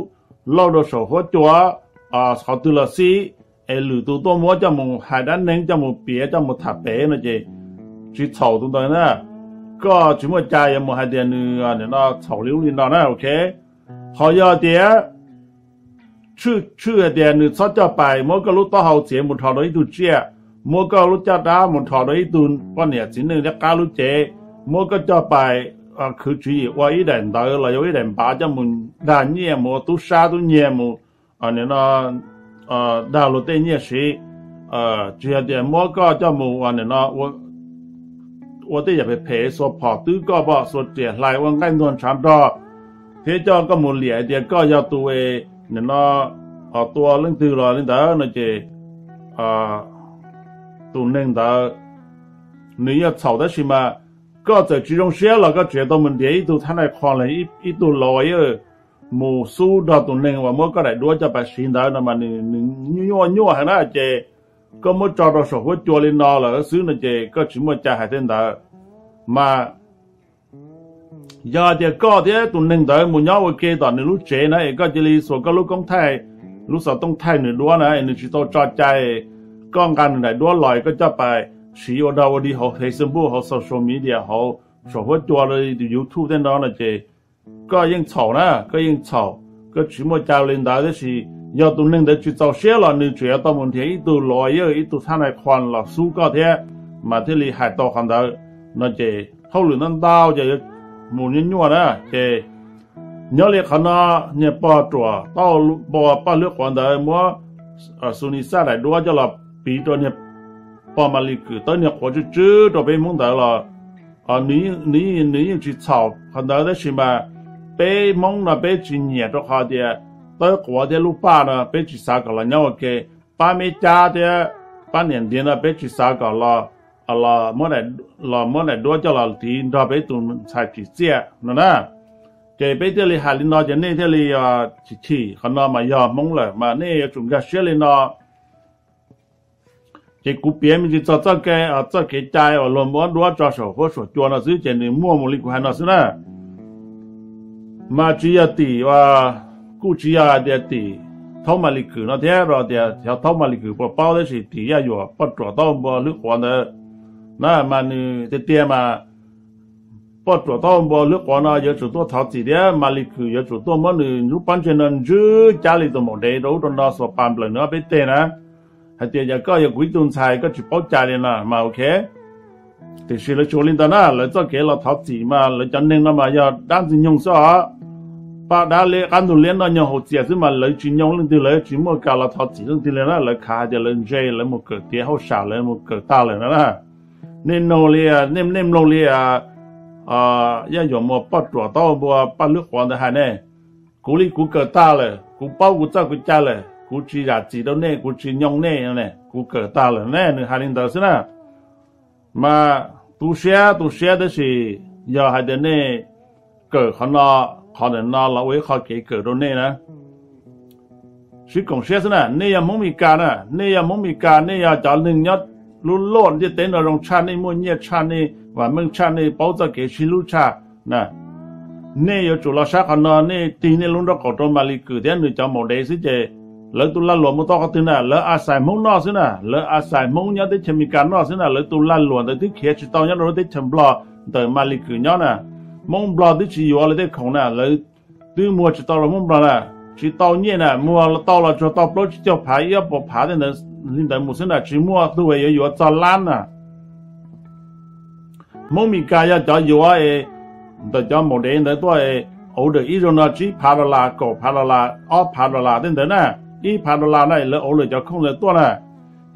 lauj rau saum huab cua, qhov twg los xij, es lwm tus tuaj muab coj mus hais dab neeg, coj mus piav, coj mus tham pem no ces tsis txhaum tus ntawd na. Koj tsis muaj cai yuav mus hais tias nws no txhaum li ub li no na, ok. Ho yog tias tshwj hais tias nws txhob coj pais muab koj lub taub hau txiav mus dhos rau ib tug tsiaj, muab koj lub caj dab mus dhos rau ib tug poj niam txiv neej thiab qab lub cev, muab koj coj pais khwv tswv yim ua ib daim ntawv los yog ib daim npav coj mus dag nyiaj, mus ua tub sab tub nyiag, mus dag luag tej nyiaj siv, tsis yog tias muab koj coj mus ua no ua tej yam phem phem xuas phom twb koj pom, xuas riam hlais ua nqaij ntuag ntshav nrog, thiab coj koj mus liam hais tias koj yog tus nim no tua leej twg los li ntawd no ces tus neeg ntawd nws yeej txhaum tab sis mas koj txawm tsis zoo siab los koj tseem tau mus nrhiav ib tug thab nais qhuas los ib tug lawyers mus xub nrog tus neeg uas muab koj daim duab coj pais siv ntawd no mas nws nyuaj nyuaj heev na ces koj muab tso rau saum huab cua li no lawm xwb no ces koj tsis muaj cai hais tej ntawd. Mas yog tias koj thiab tus neeg ntawd mus nyob ua ke tom nws lub tsev na es koj cia li xuas koj lub koob thaij, lub xov tooj thaij nws duab na es nws tsis tau tso cai, koj nqa nws daim duab los es koj coj pais siv ua dog ua dig hauv Facebook, hauv social media, hauv saum huab cua, YouTube tej no no ces koj yeej txhaum na, koj yeej txhaum, koj tsis muaj cai li ntawd tab sis yog tus neeg ntawd tsis txaus siab los nws tseem yuav tau mus nrhiav ib tug lawyer, ib tug thab nais qhuas los xub koj thiab mas thiaj li hais tau qhov ntawd no ces hauj lwm ntau ntau ces yuav mus nyuaj nyuaj na ces nyob li qhov no niag pog ruam tau poj hlwb quav ntawd muab Xus Nis Xaj daim duab coj los piv rau niag pog Mas Lis Kwm tawb niag quav tsw tsw rau peb Hmoob ntawd los nws yeej tsis txhaum qhov ntawd tab sis mas peb Hmoob no peb tsis nyiam rau qhov tias tawb quav thiab lub paj no peb tsis xav kom los nyob ua ke, pab meb cab thiab pab niam ntiav no peb tsis xav kom los muab daim duab coj los tiv nrog peb tus ntxhais tsim txiaj no na. Ces peb thiaj li hais li no ces nej thiaj li chim chim, qhov no mas yog Hmoob lawm mas nej yuav tsum nkag siab li no. Ces kuv piav me ntsis txog txoj kev, txoj kev cai uas luag muab duab tso saum huab saum cua no xwb ces nws muaj mus li kuv hais no xwb na. Mas tsis yog tim, kuj tsis yog hais tias tim Thaub Mas Lis Kwm no thiab rau tias xyov Thaub Mas Lis Kwm puas paub tab sis tim Yaj Yuam poj ruam taub npua hlwb quav ntawd na mas nws tiag tiag mas poj ruam taub npua hlwb quav no yuav tsum tuaj thov txim thiab Mas Lis Kwm yuav tsum tuaj muab nws lub pob ntseg no ntswb cab li tus maum dev rau ub rau no xuas pas nplawm nws ob peb teg na. Hais tias yog koj yog kuv ib tug ntxhais koj tsis paub cai li no mas ok. Tiam sis lawv tsis ua li ntawd na, lawv txoj kev los thov txim mas lawv cov neeg no mas yog dab ntxwg nyoog xwb os. paj dab liab qab ntug liab noj nyoog haus txias xwb mas lawv tsis nyoo leej twg, lawv tsis muaj kas los thov txim leej twg li na, lawv khav hais tias lawv ntse, lawv mus kawm tiav hauj sam, lawv mus kawm tag lawm na. Nej noog li, nej mloog li, yaj yuam muas poj ruam taub npua paj hlwb qhuav ntawd hais ne, kuv li kuv kawm tag lawm, kuv paub kuv txoj kuv cai lawm, kuv tsis zam txim rau nej, kuv tsis nyoo nej, kuv kawm tag lawm ne, nws hais li ntawd xwb na. Mas tu siab tu siab tab sis yog hais tias nej kawm qhov no, qhov ntawm no los ua ib qho kev kawm rau nej na. Sib koom siab xwb na, nej yog Hmoob Mes Kas na, nej yog Hmoob Mes Kas, nej yog cov neeg nyob lub loj ntiaj teb no zoo tshaj, nej muaj nyiaj tshaj, nej vam meej tshaj, nej paub txoj kev sib hlub tshaj na. Nej yuav tsum los saib qhov no, nej tig nej lub nraub qaum rau Mas Lis Kwm thiab nws cov maum dev xwb ces lawv tus lag luam mus tau qhov twg na, lawv a xais Hmoob noj xwb na, lawv a xais Hmoob nyob teb chaws Mes Kas noj xwb na, lawv tus lag luam ntawd twb khiav tsis tau nyob rau lub teb chaws Nplog ntawm Mas Lis Kwm nyob na. Hmoob Nplog twb tsis yuav lawv tej khoom na, lawv twb muag tsis tau rau Hmoob Nplog na, tsis tau nyiaj na, muag tau los tsuas tau plaub tsib caug phav ib ob puas phav tej ntawd li ntawd mus xwb na, tsis muaj tus yuav yuav txog lab na. Hmoob Mes Kas yog cov yuav es ntawm cov maum dev ntawd tuaj es auv daws ib zaug no tsib phav dollar, kaum phav dollar, ob phav dollar tej ntawd na, ib phav dollar na lawv auv lawm cov khoom ntawd tuaj na.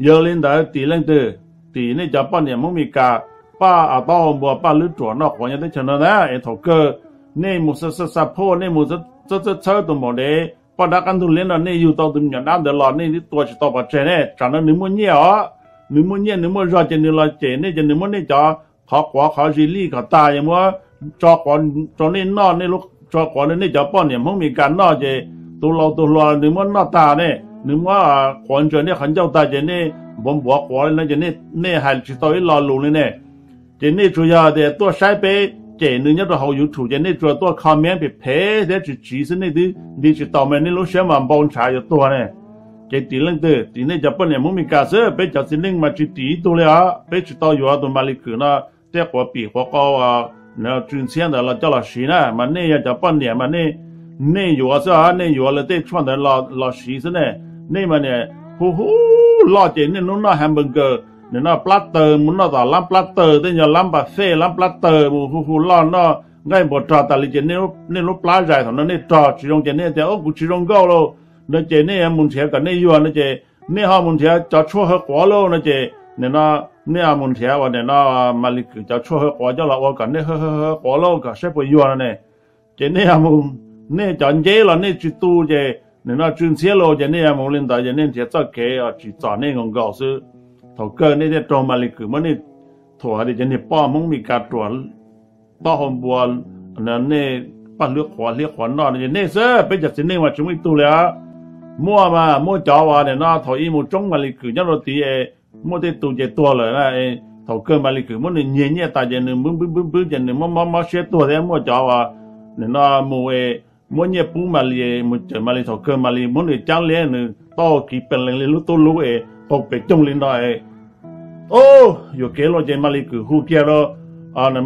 Yog li ntawd tim leej twg, tim nej cov poj niam Hmoob Mes Kas, paj taub hau npua paj hlwb ruam noj qhuav nyob teb chaws no na es thaum kawg nej mus xa xa xa phoj, nej mus txhawb txhawb txhawb tus maum dev poj dab qab ntug liab no, nej yug tau tus me nyuam dab ntawd los nej twb tua tsis tau pov tseg ne. Tsam no nws muaj nyiaj os, nws muaj nyiaj nws muaj zog ces nws los cem nej ces nws muab nej cov qhov quav qhov zis lij kom tag es muab tso quav rau nej noj, tso quav rau nej cov poj niam Hmoob Mes Kas noj ces tus laus tus hluas nws muab noj tag ne, nws muab quav ntsaws nej qhov ncauj tag ces nej npuav npuav quav li no ces nej hais tsis tau ib lo lus li ne. Ces nej tsuas yog tias tuaj saib peb cem nws nyob rau hauv YouTube ces nej tsuas tuaj comment phem phem thiab tsis tsiv xwb, nej twb nti tsis tau mas nej lub siab mas npau ntshav yuav tuag ne. Ces tim leej twg, tim nej cov poj niam Hmoob Mes Kas xwb, peb cov txiv neej mas tsis tim ib tug li os. Peb tsis tau yuav tus Mas Lis Kwm no tej quav pim quav qau, tsw ntxhiab ntawd los coj los siv na, mas nej yog cov poj niam mas nej, nej yuav xwb os, nej yuav lawv tej tshuaj ntawd los siv xwb ne. Nej mas niam hu hu loj ces nej hnub noj hamburger, nim no plab taws mus noj tom lab plab taws, tej nyuag lab npas fej lab plab taws mus hu hu loj noj nqaij npua rog tas li ces nej lub plab zais thaum no nej rog tsis zoo ces nej tias, Ub, kuv tsis zoo nkauj lauj, no ces nej mus nrhiav kom nej yuag no ces nej ho mus nrhiav cov tshuaj haw quav lauj no ces nim no nej mus nrhiav uas nim no Mas Lis Kwm cov tshuaj haw quav coj los ua kom nej haw haw quav lauj kom saib puas yuag no ne. Ces nej mus, nej cov nceb los nej tsis tu ces nim no tsw ntxhiab lauj ces nej mus li ntawd ces nej nrhiav txoj kev tsim txom nej nkaus nkaus xwb. Thaum kawg nej thiaj raug Mas Lis Kwm muab nej thuam hais tias cov niag poj Hmoob Mes Kas ruam taub hau npua, nej paj hlwb qhuav hliab qhuav noj no ces nej xwb, peb cov txiv neej mas tsis muaj ib tug li os. Muaj mas muaj cov uas nim no thaum ub mus tsoob Mas Lis Kwm nyob rau tid es muaj tej tus ces tuag lawm na, thaum kawg Mas Lis Kwm muab nws nyiag nyiaj tas ces nws npwb npwb npwb npwb ces nws mob mob mob siab tuag thiab muaj cov uas nim no mus es muab nyiaj pub Mas Lis mus cawm Mas Lis, thaum kawg Mas Lis muab nws cab liab nws taub hau kiv pes lees li lub tub lub es qaug pes coog li no es yuam kev los ces Mas Lis Kwm hu kiag rau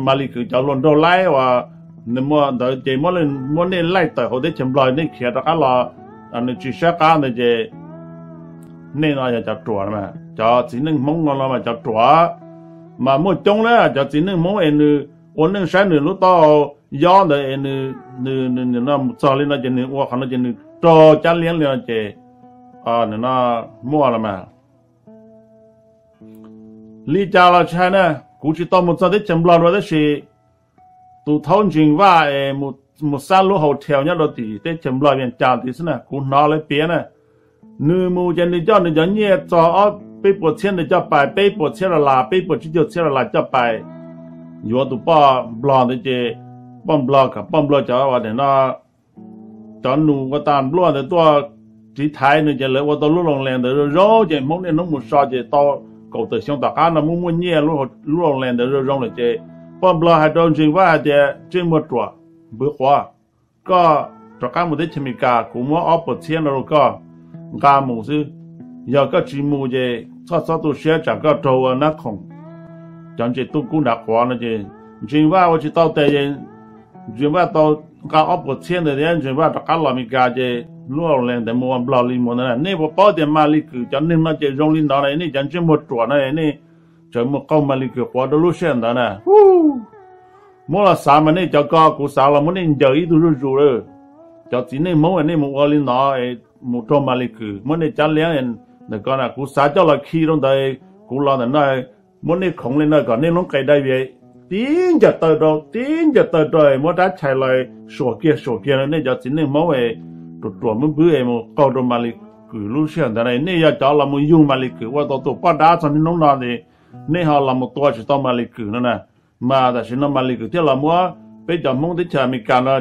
Mas Lis Kwm cov hluas nraug laib uas nws muaj ntawd ces muab nej laij tawm hauv teb chaws Nplog nej khiav rov qab los, nws tsis saib qab ntawd ces nej no yog cov ruam, cov txiv neej Hmoob no los mas cov ruam. Mas muaj coob na cov txiv neej Hmoob es nws ua neej saib nws lub taub hau yob ntawd es nws, nws mus txog li no ces nws ua qhov no ces nws raug cab liab li no ces nws no muaj los mas. Li cas los tsis hais na, kuv tsis tau mus txog teb chaws Nplog dua tab sis tus thaub Ntsees Vaj es mus xab lub hotel nyob rau tim teb chaws Nplog Vias Cas tid xwb na, kuv hnov lawv piav na. Nws mus ces nws coj nws cov nyiaj txog ob peb puas txhiab ntawd coj pais, peb puas txhiab dollar, peb puas tsib caug txhiab dollar coj pais yuav tus poj Nplog ntawd ces poj Nplog kom poj Nplog cov uas nim no cov nus ua tas npluaj ntawd tuaj tiv thaiv nws ces lawv ua tau lub loos lees ntawd zoo zoo ces Hmoob niaj hnub mus so ces tau kaum tawm xyoo tom qab no muaj muaj nyiaj, lub loos lees ntawd zoo zoo lawm ces poj Nplog hais rau Ntsees Vaj hais tias, Ntsej muag ruam, npwv quav, koj rov qab mus teb chaws Amelikas, kuv muab ob puas txhiab no rau koj, nqa mus xwb. Yog koj tsis mus ces txhob txhob tu siab tsam koj raug ua nab khoom cov ntses tub kub nrad quav no ces Ntsees Vaj ua tsis tau tes ces Ntsees Vaj tau nqa ob puas txhiab ntawd thiab Ntsees Vaj rov qab los Amelikas ces lub loos lees ntawd mus ua Nplog li mus ntawd. Nej puas paub tias Mas Lis Kwm cov neeg no ces zoo li ntawd na, nej cov ntsej muag ruam no nej tseem mus qaug Mas Lis Kwm quav rau lub sij hawm ntawd na. Muab los xav mas nej cov ko kuv xav los muab nej ncaws ib tug zuj zus lawm. cov txiv neej Hmoob nej mus ua li no, mus raug Maly Kue muab nej cab liab ntawm ko na, kuv xav coj los khi rau ntawd. Kuv los ntawm no muab nej khoov li no kom nej lub qe dai vias tib ncaws taw rau, tib ncaws taw rau, muab rab chais los suam kiag suam kiag nej cov txiv neej Hmoob ruam ruam npwb npwb mus qaug rau Maly Kue lub sij hawm ntawd na. Nej yog cov los mus yug Maly Kue ua tau tus poj dab txog niaj hnub no ces nej ho los mus tua tsis tau Maly Kue no na. Mas tam sim no Maly Kue thiaj los muab peb cov Hmoob teb chaws Amelikas no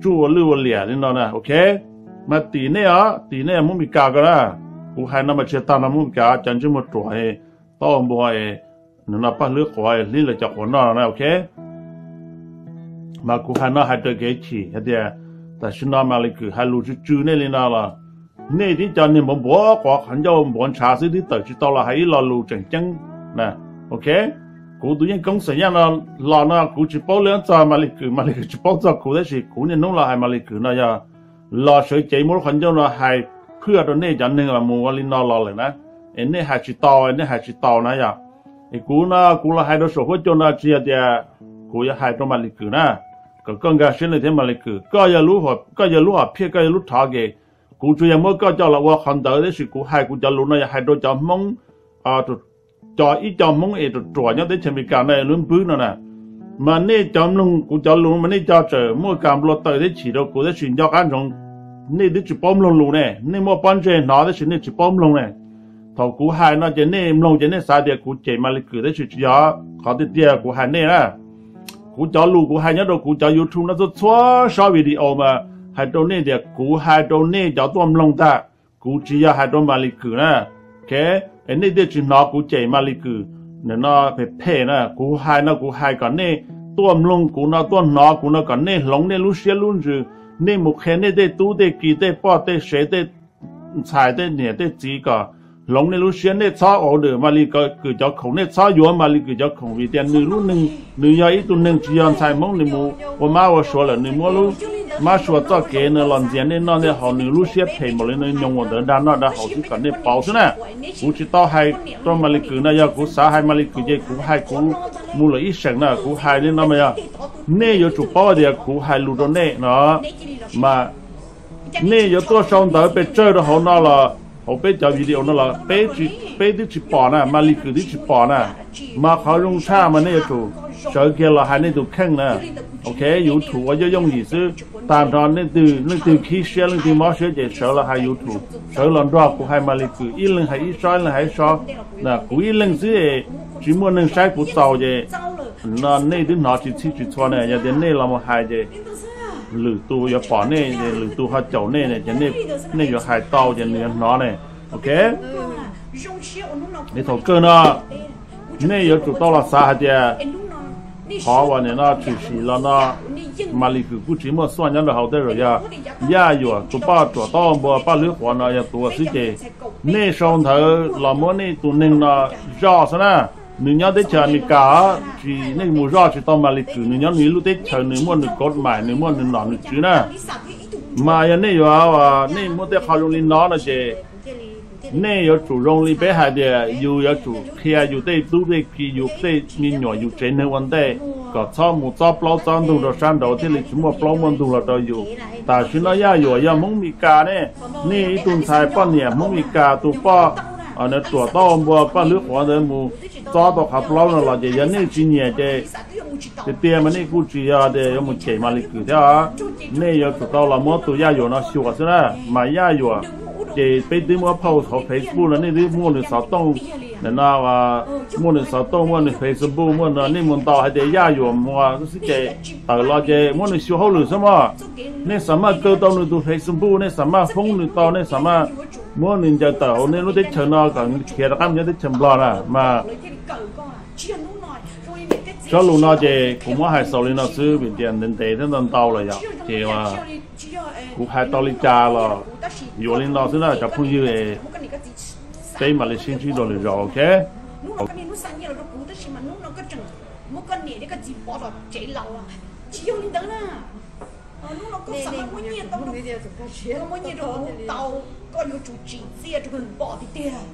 tsuj ua lwj ua liam li no na, ok. Mas tim nej os, tim nej Hmoob Amelikas ko na, kuv hais no mas tsis tag no Hmoob Amelikas cov ntsej muag ruam, taub npua, no paj hlwb quav hlib lawv cov quav noj no na, ok. Mas kuv hais no hais raws kev chim hais tias tam sim no Maly Kue hais lus tsw tsw nej li no los nej tib co niag npuav npuav quav qhov ncauj npuav ntshav xwb twb tawm tsis tau los hais ib lo lus tseem ceeb na, ok. Kuv tus yeej koob xeem yaj no los no kuv tsis paub li txog Maly Kue, Maly Kue tsis paub txog kuv tab sis kuv niaj hnub los hais Maly Kue no yog los sawv cev muab lub qhov ncauj no hais phwj rau nej cov neeg uas mus ua li no los lawm na. Es nej hais tsis tau, nej hais tsis tau na yog. Es kuv no kuv los hais rau saum huab cua no tsis yog tias kuv yuav hais rau Maly Kue na, kom koj nkag siab li thiab Maly Kue, koj yog lub hom phiaj, koj yog lub rhov kev. Kuv tsuas yog muab koj coj los ua qhov ntawd tab sis kuv hais kuv cov lus no yog hais rau cov Hmoob, cov ib co Hmoob es ruam ruam nyob teb chaws Amelikas no lub npwb no na. Mas nej cov mloog kuv cov lus mas nej cov tseem muaj kas nplua taws thiab chim rau kuv tab sis nco qab ntsoov, nej twb tsis paub mloog lus ne, nej muaj pob ntseg hnov tab sis nej tsis paub mloog ne. Thaum kuv hais no ces nej mloog ces nej xav tias kuv cem Maly Kue tab sis tsis yog. Qhov tiag tiag kuv hais nej na, kuv cov lus kuv hais nyob rau kuv cov YouTube no txhua txhua sob video mas hais rau nej tias kuv hais rau nej cov tuaj mloog tag, kuv tsis yog hais rau Maly Kue na. Es nej thiaj tsis hnov kuv cem Maly Kue no phem phem na. Kuv hais no kuv hais kom nej tuaj mloog kuv no, tuaj hnov kuv no kom nej hloov nej lub siab lub ntsws, nej mus qhia nej tej tub tej ki tej poj tej sev tej ntxhais tej niam tej txiv kom hloov nej lub siab, nej txhob order Maly Kue cov khoom, nej txhob yuav Maly Kue cov khoom vim tias nws lub neeg, nws yog ib tug neeg tsis yog ntxhais Hmoob, nws mus ua mab ua suav lawm, nws muab lub mab suav txoj kev no los ntxias nej noj nej haus, nws lub siab phem npaum li no, nyoos ua ntawd dag noj dag haus xwb kom nej pauv xwb na. Kuv tsis tau hais rau Maly Kue no, yog kuv xav hais Maly Kue ces kuv hais kuv mus lawm ib seem na, kuv hais li no mas yog nej yuav tsum paub tias kuv hais lus rau nej no mas nej yuav tuaj sau ntawv pes tsawg rau hauv no los hauv peb cov video no los peb twb tsis pom na, Maly Kue twb tsis pom na. Mas qhov zoo tshaj mas nej yuav tsum sawv kiag los hais nej tus kheej na. Ok, YouTube ua yooj yooj yim xwb, tag nrho nej leej twg khib siab leej twg mob siab ces sawv los hais YouTube, sawv los nrog kuv hais Maly Kue, ib leeg hais ib sob ib leeg hais ib sob. Kuv ib leeg xwb es tsis muaj neeg saib kuv txaus ces no nej twb hnov tsis txhij tsis txhua ne. Yog tias nej los mus hais ces lwm tus yuav pom nej, lwm tus ho caum nej ces nej yuav hais tau ces nws yuav hnov ne. Ok, es thaum kawg no nej yuav tsum tau los xav hais tias qhov uas nim no tshwm sim los no Maly Kue kuj tsis muaj xuaj nyob rau hauv tej zaum yog Yaj Yuam tus poj ruam taub npua paj hlwb qhuav no yog tus ua xwb ces nej sau ntawv los muab nej tus neeg no zoj xwb na. Nws nyob teb chaws Amelikas tsis, nej mus zoj tsis tau Maly Kue, nws nyob nws ib lub teb chaws, nws muaj nws kod mais, nws muaj nws nom nws tswv na. Mas yog nej yuav, nej muaj tej qho zoo li no no ces nej yuav tsum zoo li peb hais tias yus yuav tsum qhia yus tej tub tej ki, yus tej me nyuam, yus tsev neeg ua ntej kom txhob mus txob plaub txob ntug rau sab nraud thiaj li tsis muaj plaub muaj ntug los rau yus. Tam sim no Yaj Yuam yog Hmoob Mes Kas ne, nej ib tug ntxhais poj niam Hmoob Mes Kas tus poj ruam taub npua paj hlwb qhuav ntawd mus txob tau qhov plaub no los ces yog nej tsis nyiam ces tiag tiag mas nej kuj tsis yog tias yuav mus cem Maly Kue thiab os. Nej yuav tsum tau los muab tus Yaj Yuam no xyuas xwb na. Mas Yaj Yuam ces peb twb muab post hauv Facebook no, nej twb muaj nws xov tooj, no muaj nws xov tooj, muaj nws Facebook, muaj no, nej mus ntaus hais tias Yaj Yuam mus xwb ces tawm los ces muab nws xyuas hauj lwm xwb mog. Nej xav maj kaw tau nws tus Facebook, nej xav maj foob nws tau, nej xav maj muab nws ncaws tawm hauv nej lub teb chaws no kom khiav rov qab mus nyob teb chaws Nplog na. Mas cov lus no ces kuv muab hais xaus li no xwb vim tias ntev ntev thiab ntau ntau lawm yom. Ces kuv hais tau li cas los yuav li no xwb na cov phooj ywg, peb mam li sib ntsib dua lwm zaus, ok. Hnub no koj xav muab nyiaj tau, koj muab nyiaj rau kuv tau, koj yuav tsum tsim txiaj rau kuv pom tiag tiag.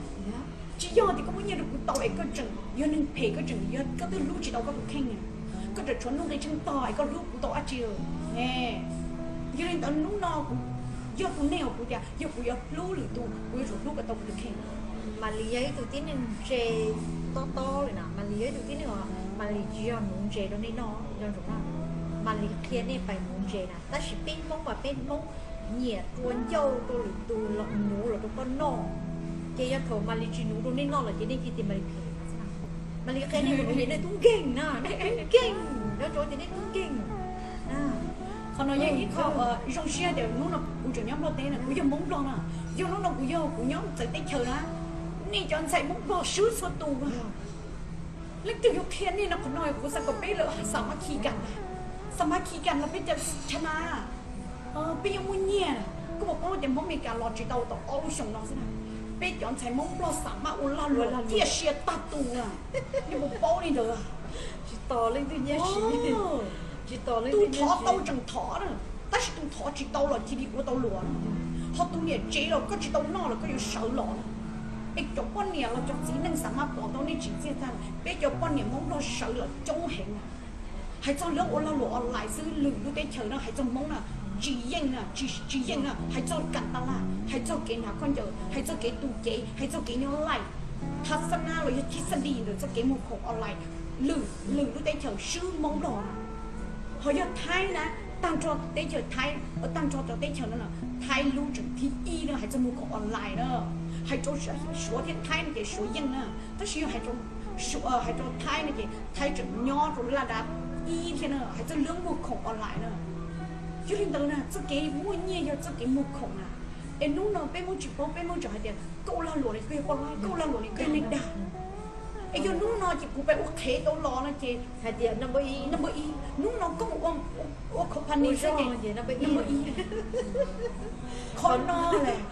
Tsis yog tias koj muab nyiaj rau kuv tau es koj tseem yog neeg phem, koj tseem yog koj twb hlub tsis tau koj tus kheej, koj tseem tshuav nuj nqi tsheej tog es koj hlub kuv tau dab tsi lawm? Yog li ntawd hnub no kuv yog tus neeg uas kuv tias yog kuv yuav hlub lwm tus, kuv yuav tsum hlub kom tau kuv tus kheej. Malis yog ib tug tib neeg ntse tob tob li na, Malis yog ib tug tib neeg uas Malis tsis yog nuv ntses rau nej noj, nco ntsoov na. Malis qhia nej pais nuv ntses na, tab sis peb Hmoob mas peb Hmoob nyiam rua ncauj rau lwm tus los nuv los rau koj noj, ces yog thaum Malis tsis nuv rau nej noj los ces nej cia tias Malis phem. Malis qhia nej mus nuv ces nej tub nkeeg na, nej tub nkeeg, nco ntsoov tias nej tub nkeeg. Qhov no yog ib qho zoo siab tias hnub no kuv tseem nyob Nplog teb na, kuv yog Hmoob Nplog na, yog hnub no kuv yog kuv nyob txawv teb chaws na, nej cov ntxhais Hmoob Nplog swb txhua tus. Leej twg yuav qhia nej no? Qhov no kuv xav kom peb lawm xa mab khi kas, xa mab khi kas los peb cov tshaj na, peb yuav muaj nyiaj. Koj puas paub tias Hmoob Amelikas los tsis tau tau ob lub xyoo no xwb na, peb cov ntxhais Hmoob Nplog xa mab ua lag luam ciaj sia tag tus na. Nej puas paub li ntawd? Tsis tos leej twg nyiaj siv, tsis tos leej twg nyiaj siv. Tus thov tau tseem thov na, tab sis tus thov tsis tau los cia li ua tau luam na. Ho tus niam tsev los koj tsis tau noj los koj yuav sawv los na. Es cov poj niam los cov txiv neej xa mab pov tau nej tsim txiaj tag, peb cov poj niam Hmoob Nplog sawv los coob heev na. Hais txog lawv ua lag luam online xwb, lwm lub teb chaws no hais txog Hmoob na, tsis yeej na, tsis yeej na. Hais txog kam ta laj, hais txog kev hnav khaub ncaws, hais txog kev tu cev, hais txog kev nyob laij, tha xab nab los yog thib xab di ntawm txoj kev muag khoom online, lwm lwm lub teb chaws swb Hmoob Nplog na. Ho yog Thaib na, tag nrho teb chaws Thaib, tag nrho cov teb chaws no na, Thaib lub tseem thib ib na hais txog muag khoom online na. Hais rau Suav thiab Thaib no ces Suav yeej na, tab sis yog hais rau Thaib no ces Thaib tseem nyob rau laj dab ib thiab na, hais txog lub muag khoom online na. Yog li ntawd na, txoj kev muaj nyiaj yog txoj kev muag khoom na. Es hnub no peb Hmoob tsis paub, peb Hmoob tseem hais tias koj ua lag luam li koj yog poj laib, koj ua lag luam li koj yog neeg dag. Es yog hnub no ces kuv pais ua qhev tau los no ces hais tias number ib, hnub no koj mus ua company xwb ces number ib. Qhov no lawm.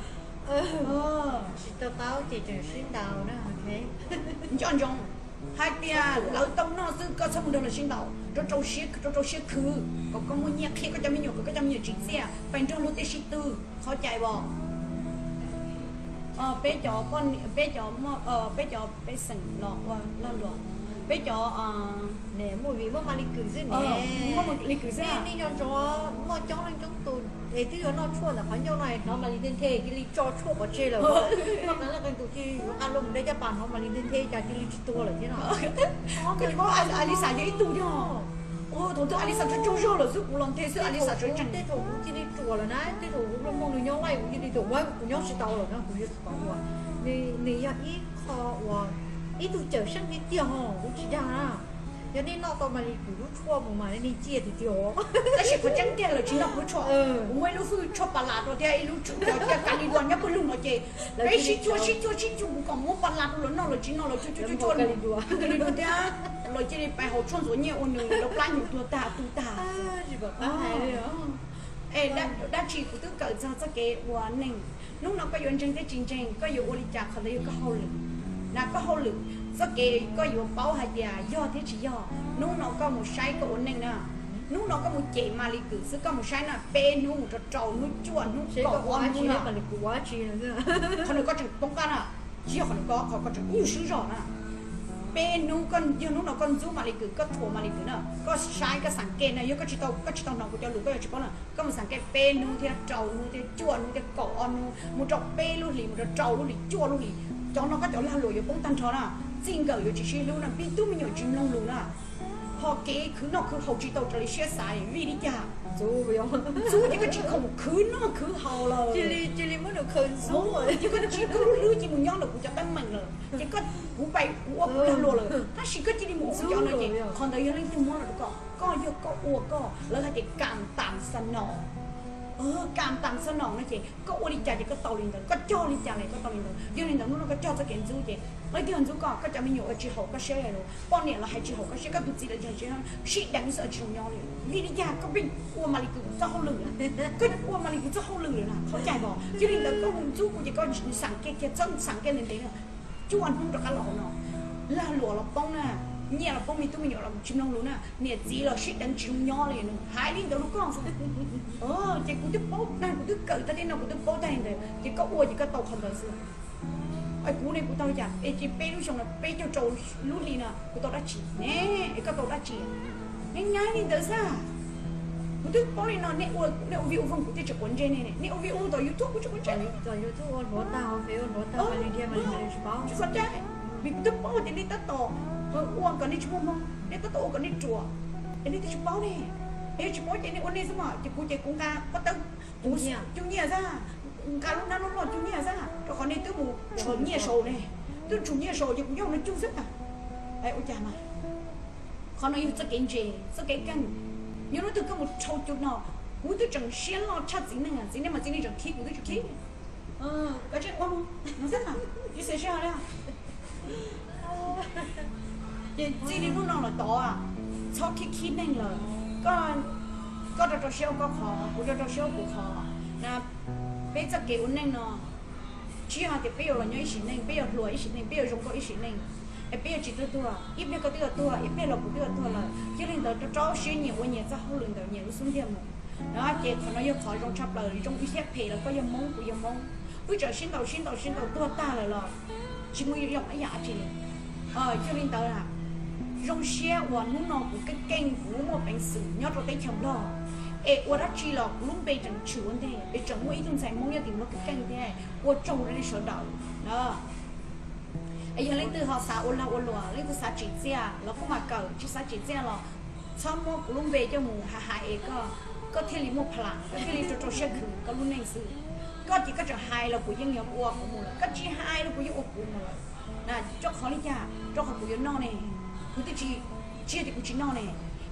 Tsis tau taub ces tseem sib ntaus na. Nco ntsoov hais tias lawv tau noj xwb, koj txhob mus nrog lawv sib ntaus, rau rau siab, rau rau siab khwv kom koj muaj nyiaj, qhia koj cov me nyuam kom koj cov me nyuam tsim txiaj, pais nrog luag tej sib tw. Qhov cai os. Peb cov, peb cov, peb cov pej xeem los ua lag luam, peb cov movie muaj Malis Kws xwb ne, muaj Malis Kws xwb. Nej nco ntsoov, muaj coob leej coob tus es twb yuav noj tshuaj ntawm qhov ncauj no hnov Malis nthe nthe cia li tso tshuaj pov tseg lawm. Noj qee leej qee tus cia li yuav nqa luag mus de caj pas hnov Malis nthe nthe cas cia li tsis tuag lawm thiab no. Koj tsis paub Alisa yog ib tug thiab. Thaum twg Alisa tsaug tsaug zog lawm xwb kuv los nthe xwb, Alisa tseem tseem. Tej thaum kuv cia li ruam lawm na, tej thaum kuv muaj nws nyob laij kuv cia li ruam, kuv nyob tsis tau lawm na, kuv yuav tsis tau ua. Nws yog ib qho uas ib tug cawm seej tiag tiag ho, kuv tsis dag na. Yog nej noj tau Malis Kws lub tshuaj mus mas nej ciaj tiag tiag. Tab sis qhov tseeb tiag lawv tsis noj kuv lub tshuaj. Kuv muaj ib lub hwj tshuaj pas las rau thiab ib lub tshuaj cov tiaj Kalis duas nyob pawg lug no ces peb sib cuag sib cuag sib cuag, kuv kom muab pas las rau lawv noj, lawv tsis noj, lawv cuag cuag cuag cuag Kalis duas thiab, lawv cia li pais haus tshuaj ntxuav nyiaj ua nws, lawv plab nyuj tuag tag tu tag. Es dab tsi kuv twb kawm txog txoj kev ua neeg. Hnub no koj yuav ntseeg thiab tsis ntseeg, koj yuav ua li cas qhov ntawd yog koj hauj lwm na, koj hauj lwm. Txoj kev koj yuav paub hais tias yog thiab tsis yog, hnub no koj mus saib koj ua neej na. Hnub no koj mus cem Malis Kws xwb, koj mus saib na, peb hnub mus rau rau hnub, cuaj hnub, kaum ob hnub na. Qhov ntawd koj tseem poob qab na, tsis yog qhov ntawd, koj, koj tseem ib nyuag swb zog na. Peb hnub, yog hnub no koj ntxub Malis Kws, koj thuam Malis Kws na, koj saib koj xav ke na, yog koj tsis tau, koj tsis tau hnov kuv cov lus koj yuav tsis paub na. Koj mus xav ke peb hnub thiab rau hnub thiab cuaj hnub thiab kaum ob hnub, mus rau peb lub hlis, mus rau rau lub hlis, cuaj lub hlis, cov no koj cov lag luam yuav poob tag nrho na. Txij nkawm yuav tsis sib hlub na, peb tub me nyuam tsis mloog lus na. Ho kev khwv noj khwv haus tsis tau raws li siab xav, vim li cas? Ntxub ces koj tsis khoom khwv noj khwv haus lawm, ces koj tsis, koj lub hlwb ces mus nyob ntawm kuv cov teeb meem lawm, ces koj, kuv pais kuv ua kuv lag luam lawm, tab sis koj cia li mus ua cov no ces qhov ntawd yog leej twg muab los rau koj? Koj yog koj ua koj, lawv hais tias kam tam xa nom. Kam tam xa nom no ces koj ua li cas ces koj tau li ntawd, koj cog li cas los koj tau li ntawd. Yog li ntawd hnub no koj cog txoj kev ntxub ces leej twg ntxub koj? Koj cov me nyuam ua tsis haum koj siab los, poj niam los hais tsis haum koj siab, koj tus txiv los yog tsis sib deev xwb tsis zoo nyob li. Vim li cas koj pheej ua Malis Kws txoj hauj lwm na? Koj ua Malis Kws txoj hauj lwm lawm na, qhov cai os. Yog li ntawd koj mus ntxub kuv ces koj xav ke kiag, txhob xav ke ntev ntev na. Cuaj hnub rov qab los hauv no, lag luam los poob na, nyiaj los poob, me tub me nyuam los tsis mloog lus na, niam txiv los sib deev tsis zoo nyob li, hais li ntawd rau koj xwb. Ces kuv twb paub tag, kuv twb kawm tag thiab no, kuv twb paub tag li ntawd ces koj ua ces koj tau qhov ntawd xwb. Kuv ne kuv tau li cas es ces peb lub xyoo no peb caug rau lub hli no kuv tau dab tsi ne? Es koj tau dab tsi? Nyab nyab li ntawd xwb. Kuv twb paub li no, nej ua, nej ua view ua foom kuv thiaj tsis quav ntsej nej, nej ua view ua tom YouTube kuv tsis quav ntsej. Tom YouTube ua hluav tag, hauv Fev ua hluav tag, Malis Dias, Malis Dias tsis paub. Tsis xav teb, vim kuv twb paub tias nej tab tom ua kom nej tsis muaj hmoo, nej tab tom ua kom nej ruam, es nej twb tsis paub ne. Es yog tsis paub ces nej ua nej xwb mas, ces kuv ces kuv nqa pob tawb, kuv cug nyiaj xwb, nqa lub hnab loj loj cug nyiaj xwb, rau qhov nej twb mus tshum nyiaj saud ne, twb tshum nyiaj saud ces kuv nyob no cug xwb. Ua cas mas qhov no yog txoj kev ntse, txoj kev keej. Yog hnub twg koj mus dhau cug no, kuv twb tseem siab loj tshaj txiv neej, txiv neej mas txiv neej tseem khib kuv twb tsis khib. Koj tseem ua mus, ib xwm sij hawm li. Ces txij li hnub no los tod, txhob khib khib neeg lawm. Koj rau rau siab ua koj qhov, kuv rau rau siab ua kuv qhov. Peb txoj kev ua neej no, tsis yog hais tias peb yuav los nyob ib sim neej, peb yuav hluas ib sim neej, peb yuav zoo nkauj ib sim neej, es peb yuav tsis tuag tuag, ib pliag koj twb yuav tuag, ib pliag los kuv twb yuav tuag lawm. Yog li ntawd rau rau siab nyias ua nyias txoj hauj lwm ntawm nyias lub xub ntiag mus. Ces qhov no yog qhov zoo tshaj plaws, zoo ib thiab phem los koj yog Hmoob kuv yog Hmoob. Wb tseem sib ntaus sib ntaus sib ntaus tuag tag lawm los tsis muaj ib yam dab tsi li. Yog li ntawd, zoo siab uas hnub no kuv keej keej kuv muaj peev xwm nyob rau teb chaws Nplog, es ua dab tsi los kuv lub npe tseem tshwm ua ntej, es tseem muaj ib tug ntxhais Hmoob nyob tim Nplog keej keej thiab, ua tsaug rau nej sawv daws. Es yog leej twg ho xav ua lag ua luam, leej twg xav tsim txiaj los kuj mam kawm, tsis xav tsim txiaj los txhob muab kuv lub npe coj mus hais hais es koj, koj thiaj li muaj phalam, koj thiaj li rau rau siab khwv koj lub neej xwb. Koj ces koj tseem hais los kuv yeej yuav ua kuv mus lawm, koj tsis hais los kuv yeej ua kuv mus lawm. Rau qhov li cas? Rau qhov kuv yuav noj ne, kuv twb tsis, tsis yog tias kuv tsis noj ne.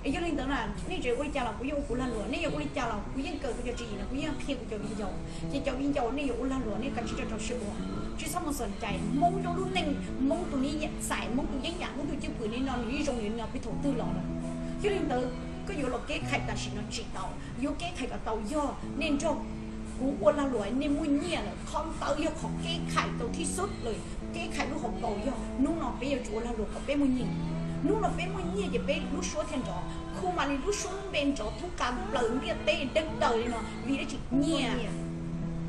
Es yog li ntawd na, nej tseem ua li cas los kuv yeej ua kuv lag luam, nej yuav ua li cas los kuv yeej kawm kuv cov tswv yim no, kuv yeej qhia kuv cov viv ncaus. Ces cov viv ncaus nej yuav ua lag luam nej kav tsij rau rau siab ua, tsis txhob mus xom cai. Hmoob zoo lub neej, Hmoob tus niam txais, Hmoob tus yeeb yam, Hmoob tus cwj pwm li no nws yeej zoo li no peb thaum twg los lawm. Yog li ntawd, koj yuav los kev khaim tam sim no tsis tau, yuav kev khaim kom tau yog nej nrog kuv ua lag luam nej muaj nyiaj lawm, qhov ntawd yog qhov kev khaim tau thib xub lawm. Kev khaim lub hauv paus yog hnub no peb yuav tsum ua lag luam kom peb muaj nyiaj. Hnub no peb muaj nyiaj ces peb lub suab thiaj nrov, khu mam li lub suab lub npe nrov thoob qab plaws ntiaj teb dawb daws li no vim dab tsi? Nyiaj.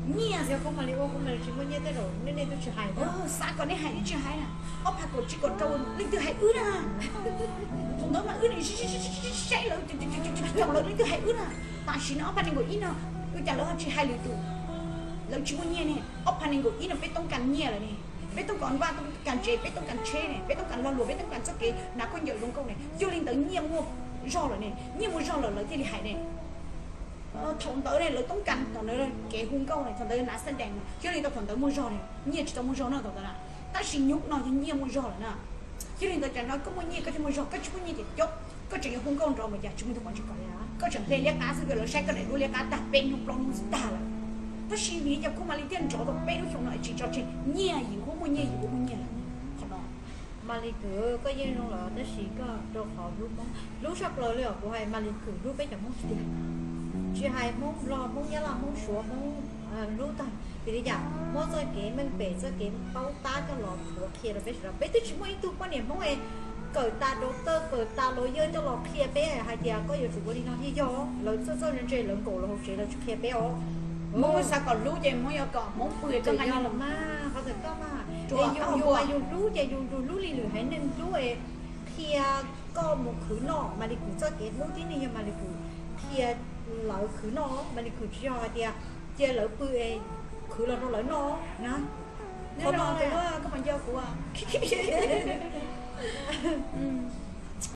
Nyiaj. Yog kuv mam li ua, kuv mam li tsis muaj nyiaj tej zaum nej, nej twb tsis hais. Xav kom nej hais nej tsis hais na. Ob phav kaum tsib kaum rau leej twg hais wb na? Thaum ntawd mas wb saib lawv, lawv leej twg hais wb na. Tam sim no ob phav nees nkaum ib no, ua cas lawv ho tsis hais lwm tus? Lawv tsis muaj nyiaj ne. Ob phav nees nkaum ib no peb toob kas nyiaj lawm ne. Peb toob kas vaj, toob kas tsev, peb toob kas tsheb ne, peb toob kas lag luam, peb toob kas txoj kev hnav khaub ncaws zoo nkauj ne. Yog li ntawd nyiaj muaj zog lawm ne, nyiaj muaj zog lawm lawv thiaj li hais ne. Thaum ntawd ne lawv toob kas thaum ntawd kev hu nkauj ne, thaum ntawd hnav xab dees, yog li ntawd thaum ntawd muaj zog ne, nyiaj tsis tau muaj zog no thaum ntawd na. Tab sis nyuj no yog nyiaj muaj zog lawm na. Yog li ntawd cas no koj muaj nyiaj koj thiaj muaj zog, koj tsis muaj nyiaj ces cov, koj tseem yuav hu nkauj nrov mas cas tsis muaj tus pom tsis kom. Koj tseem hle liab qab xwb, lawv saib koj daim duab liab qab tag peb hnub plaub hnub tag lawm. Tab sis vim li cas kuv mam li thiaj nrov tau peb lub xyoo no tsis tso tseg? Nyiaj, yus ua muaj nyiaj, yus ua muaj nyiaj lawm. Qhov no Mam Li Khwm, koj yeej zoo lawm tab sis koj rau qhov hlub Hmoob, hlub tshaj plaws li os. Kuv hais Mam Li Khwm hlub peb cov Hmoob tiag tiag, tsis hais Hmoob Nplog, Hmoob Nyab Laj, Hmoob Suav, Hmoob hlub tag. Vim li cas? Muab txoj kev meej pem, txoj kev paub tab coj los qhuav qhia rau peb sawv daws. Peb twb tsis muaj ib tug poj niam Hmoob es kawm tas doctor, kawm tas lawyer coj los qhia peb hais tias koj yuav tsum ua li no thiaj yog. Lawv txawj txawj ntse ntse, lawv nkaum lawv hauv tsev lawv tsis qhia peb os. Hmoob xav kom hlub ces Hmoob yuav kom Hmoob pw txoj nqaij no los mas, qhov txawm koj mas. Yus mas yus hlub ces yus hlub li lwm haiv neeg hlub es qhia koj mus khwv noj. Mam Li Khwm txoj kev hlub tib neeg yog Mam Li Khwm qhia lawv khwv noj. Mam Li Khwm tsis yog hais tias cia lawv pw es khwv los rau lawv noj na. Qhov no koj puas nco kuv?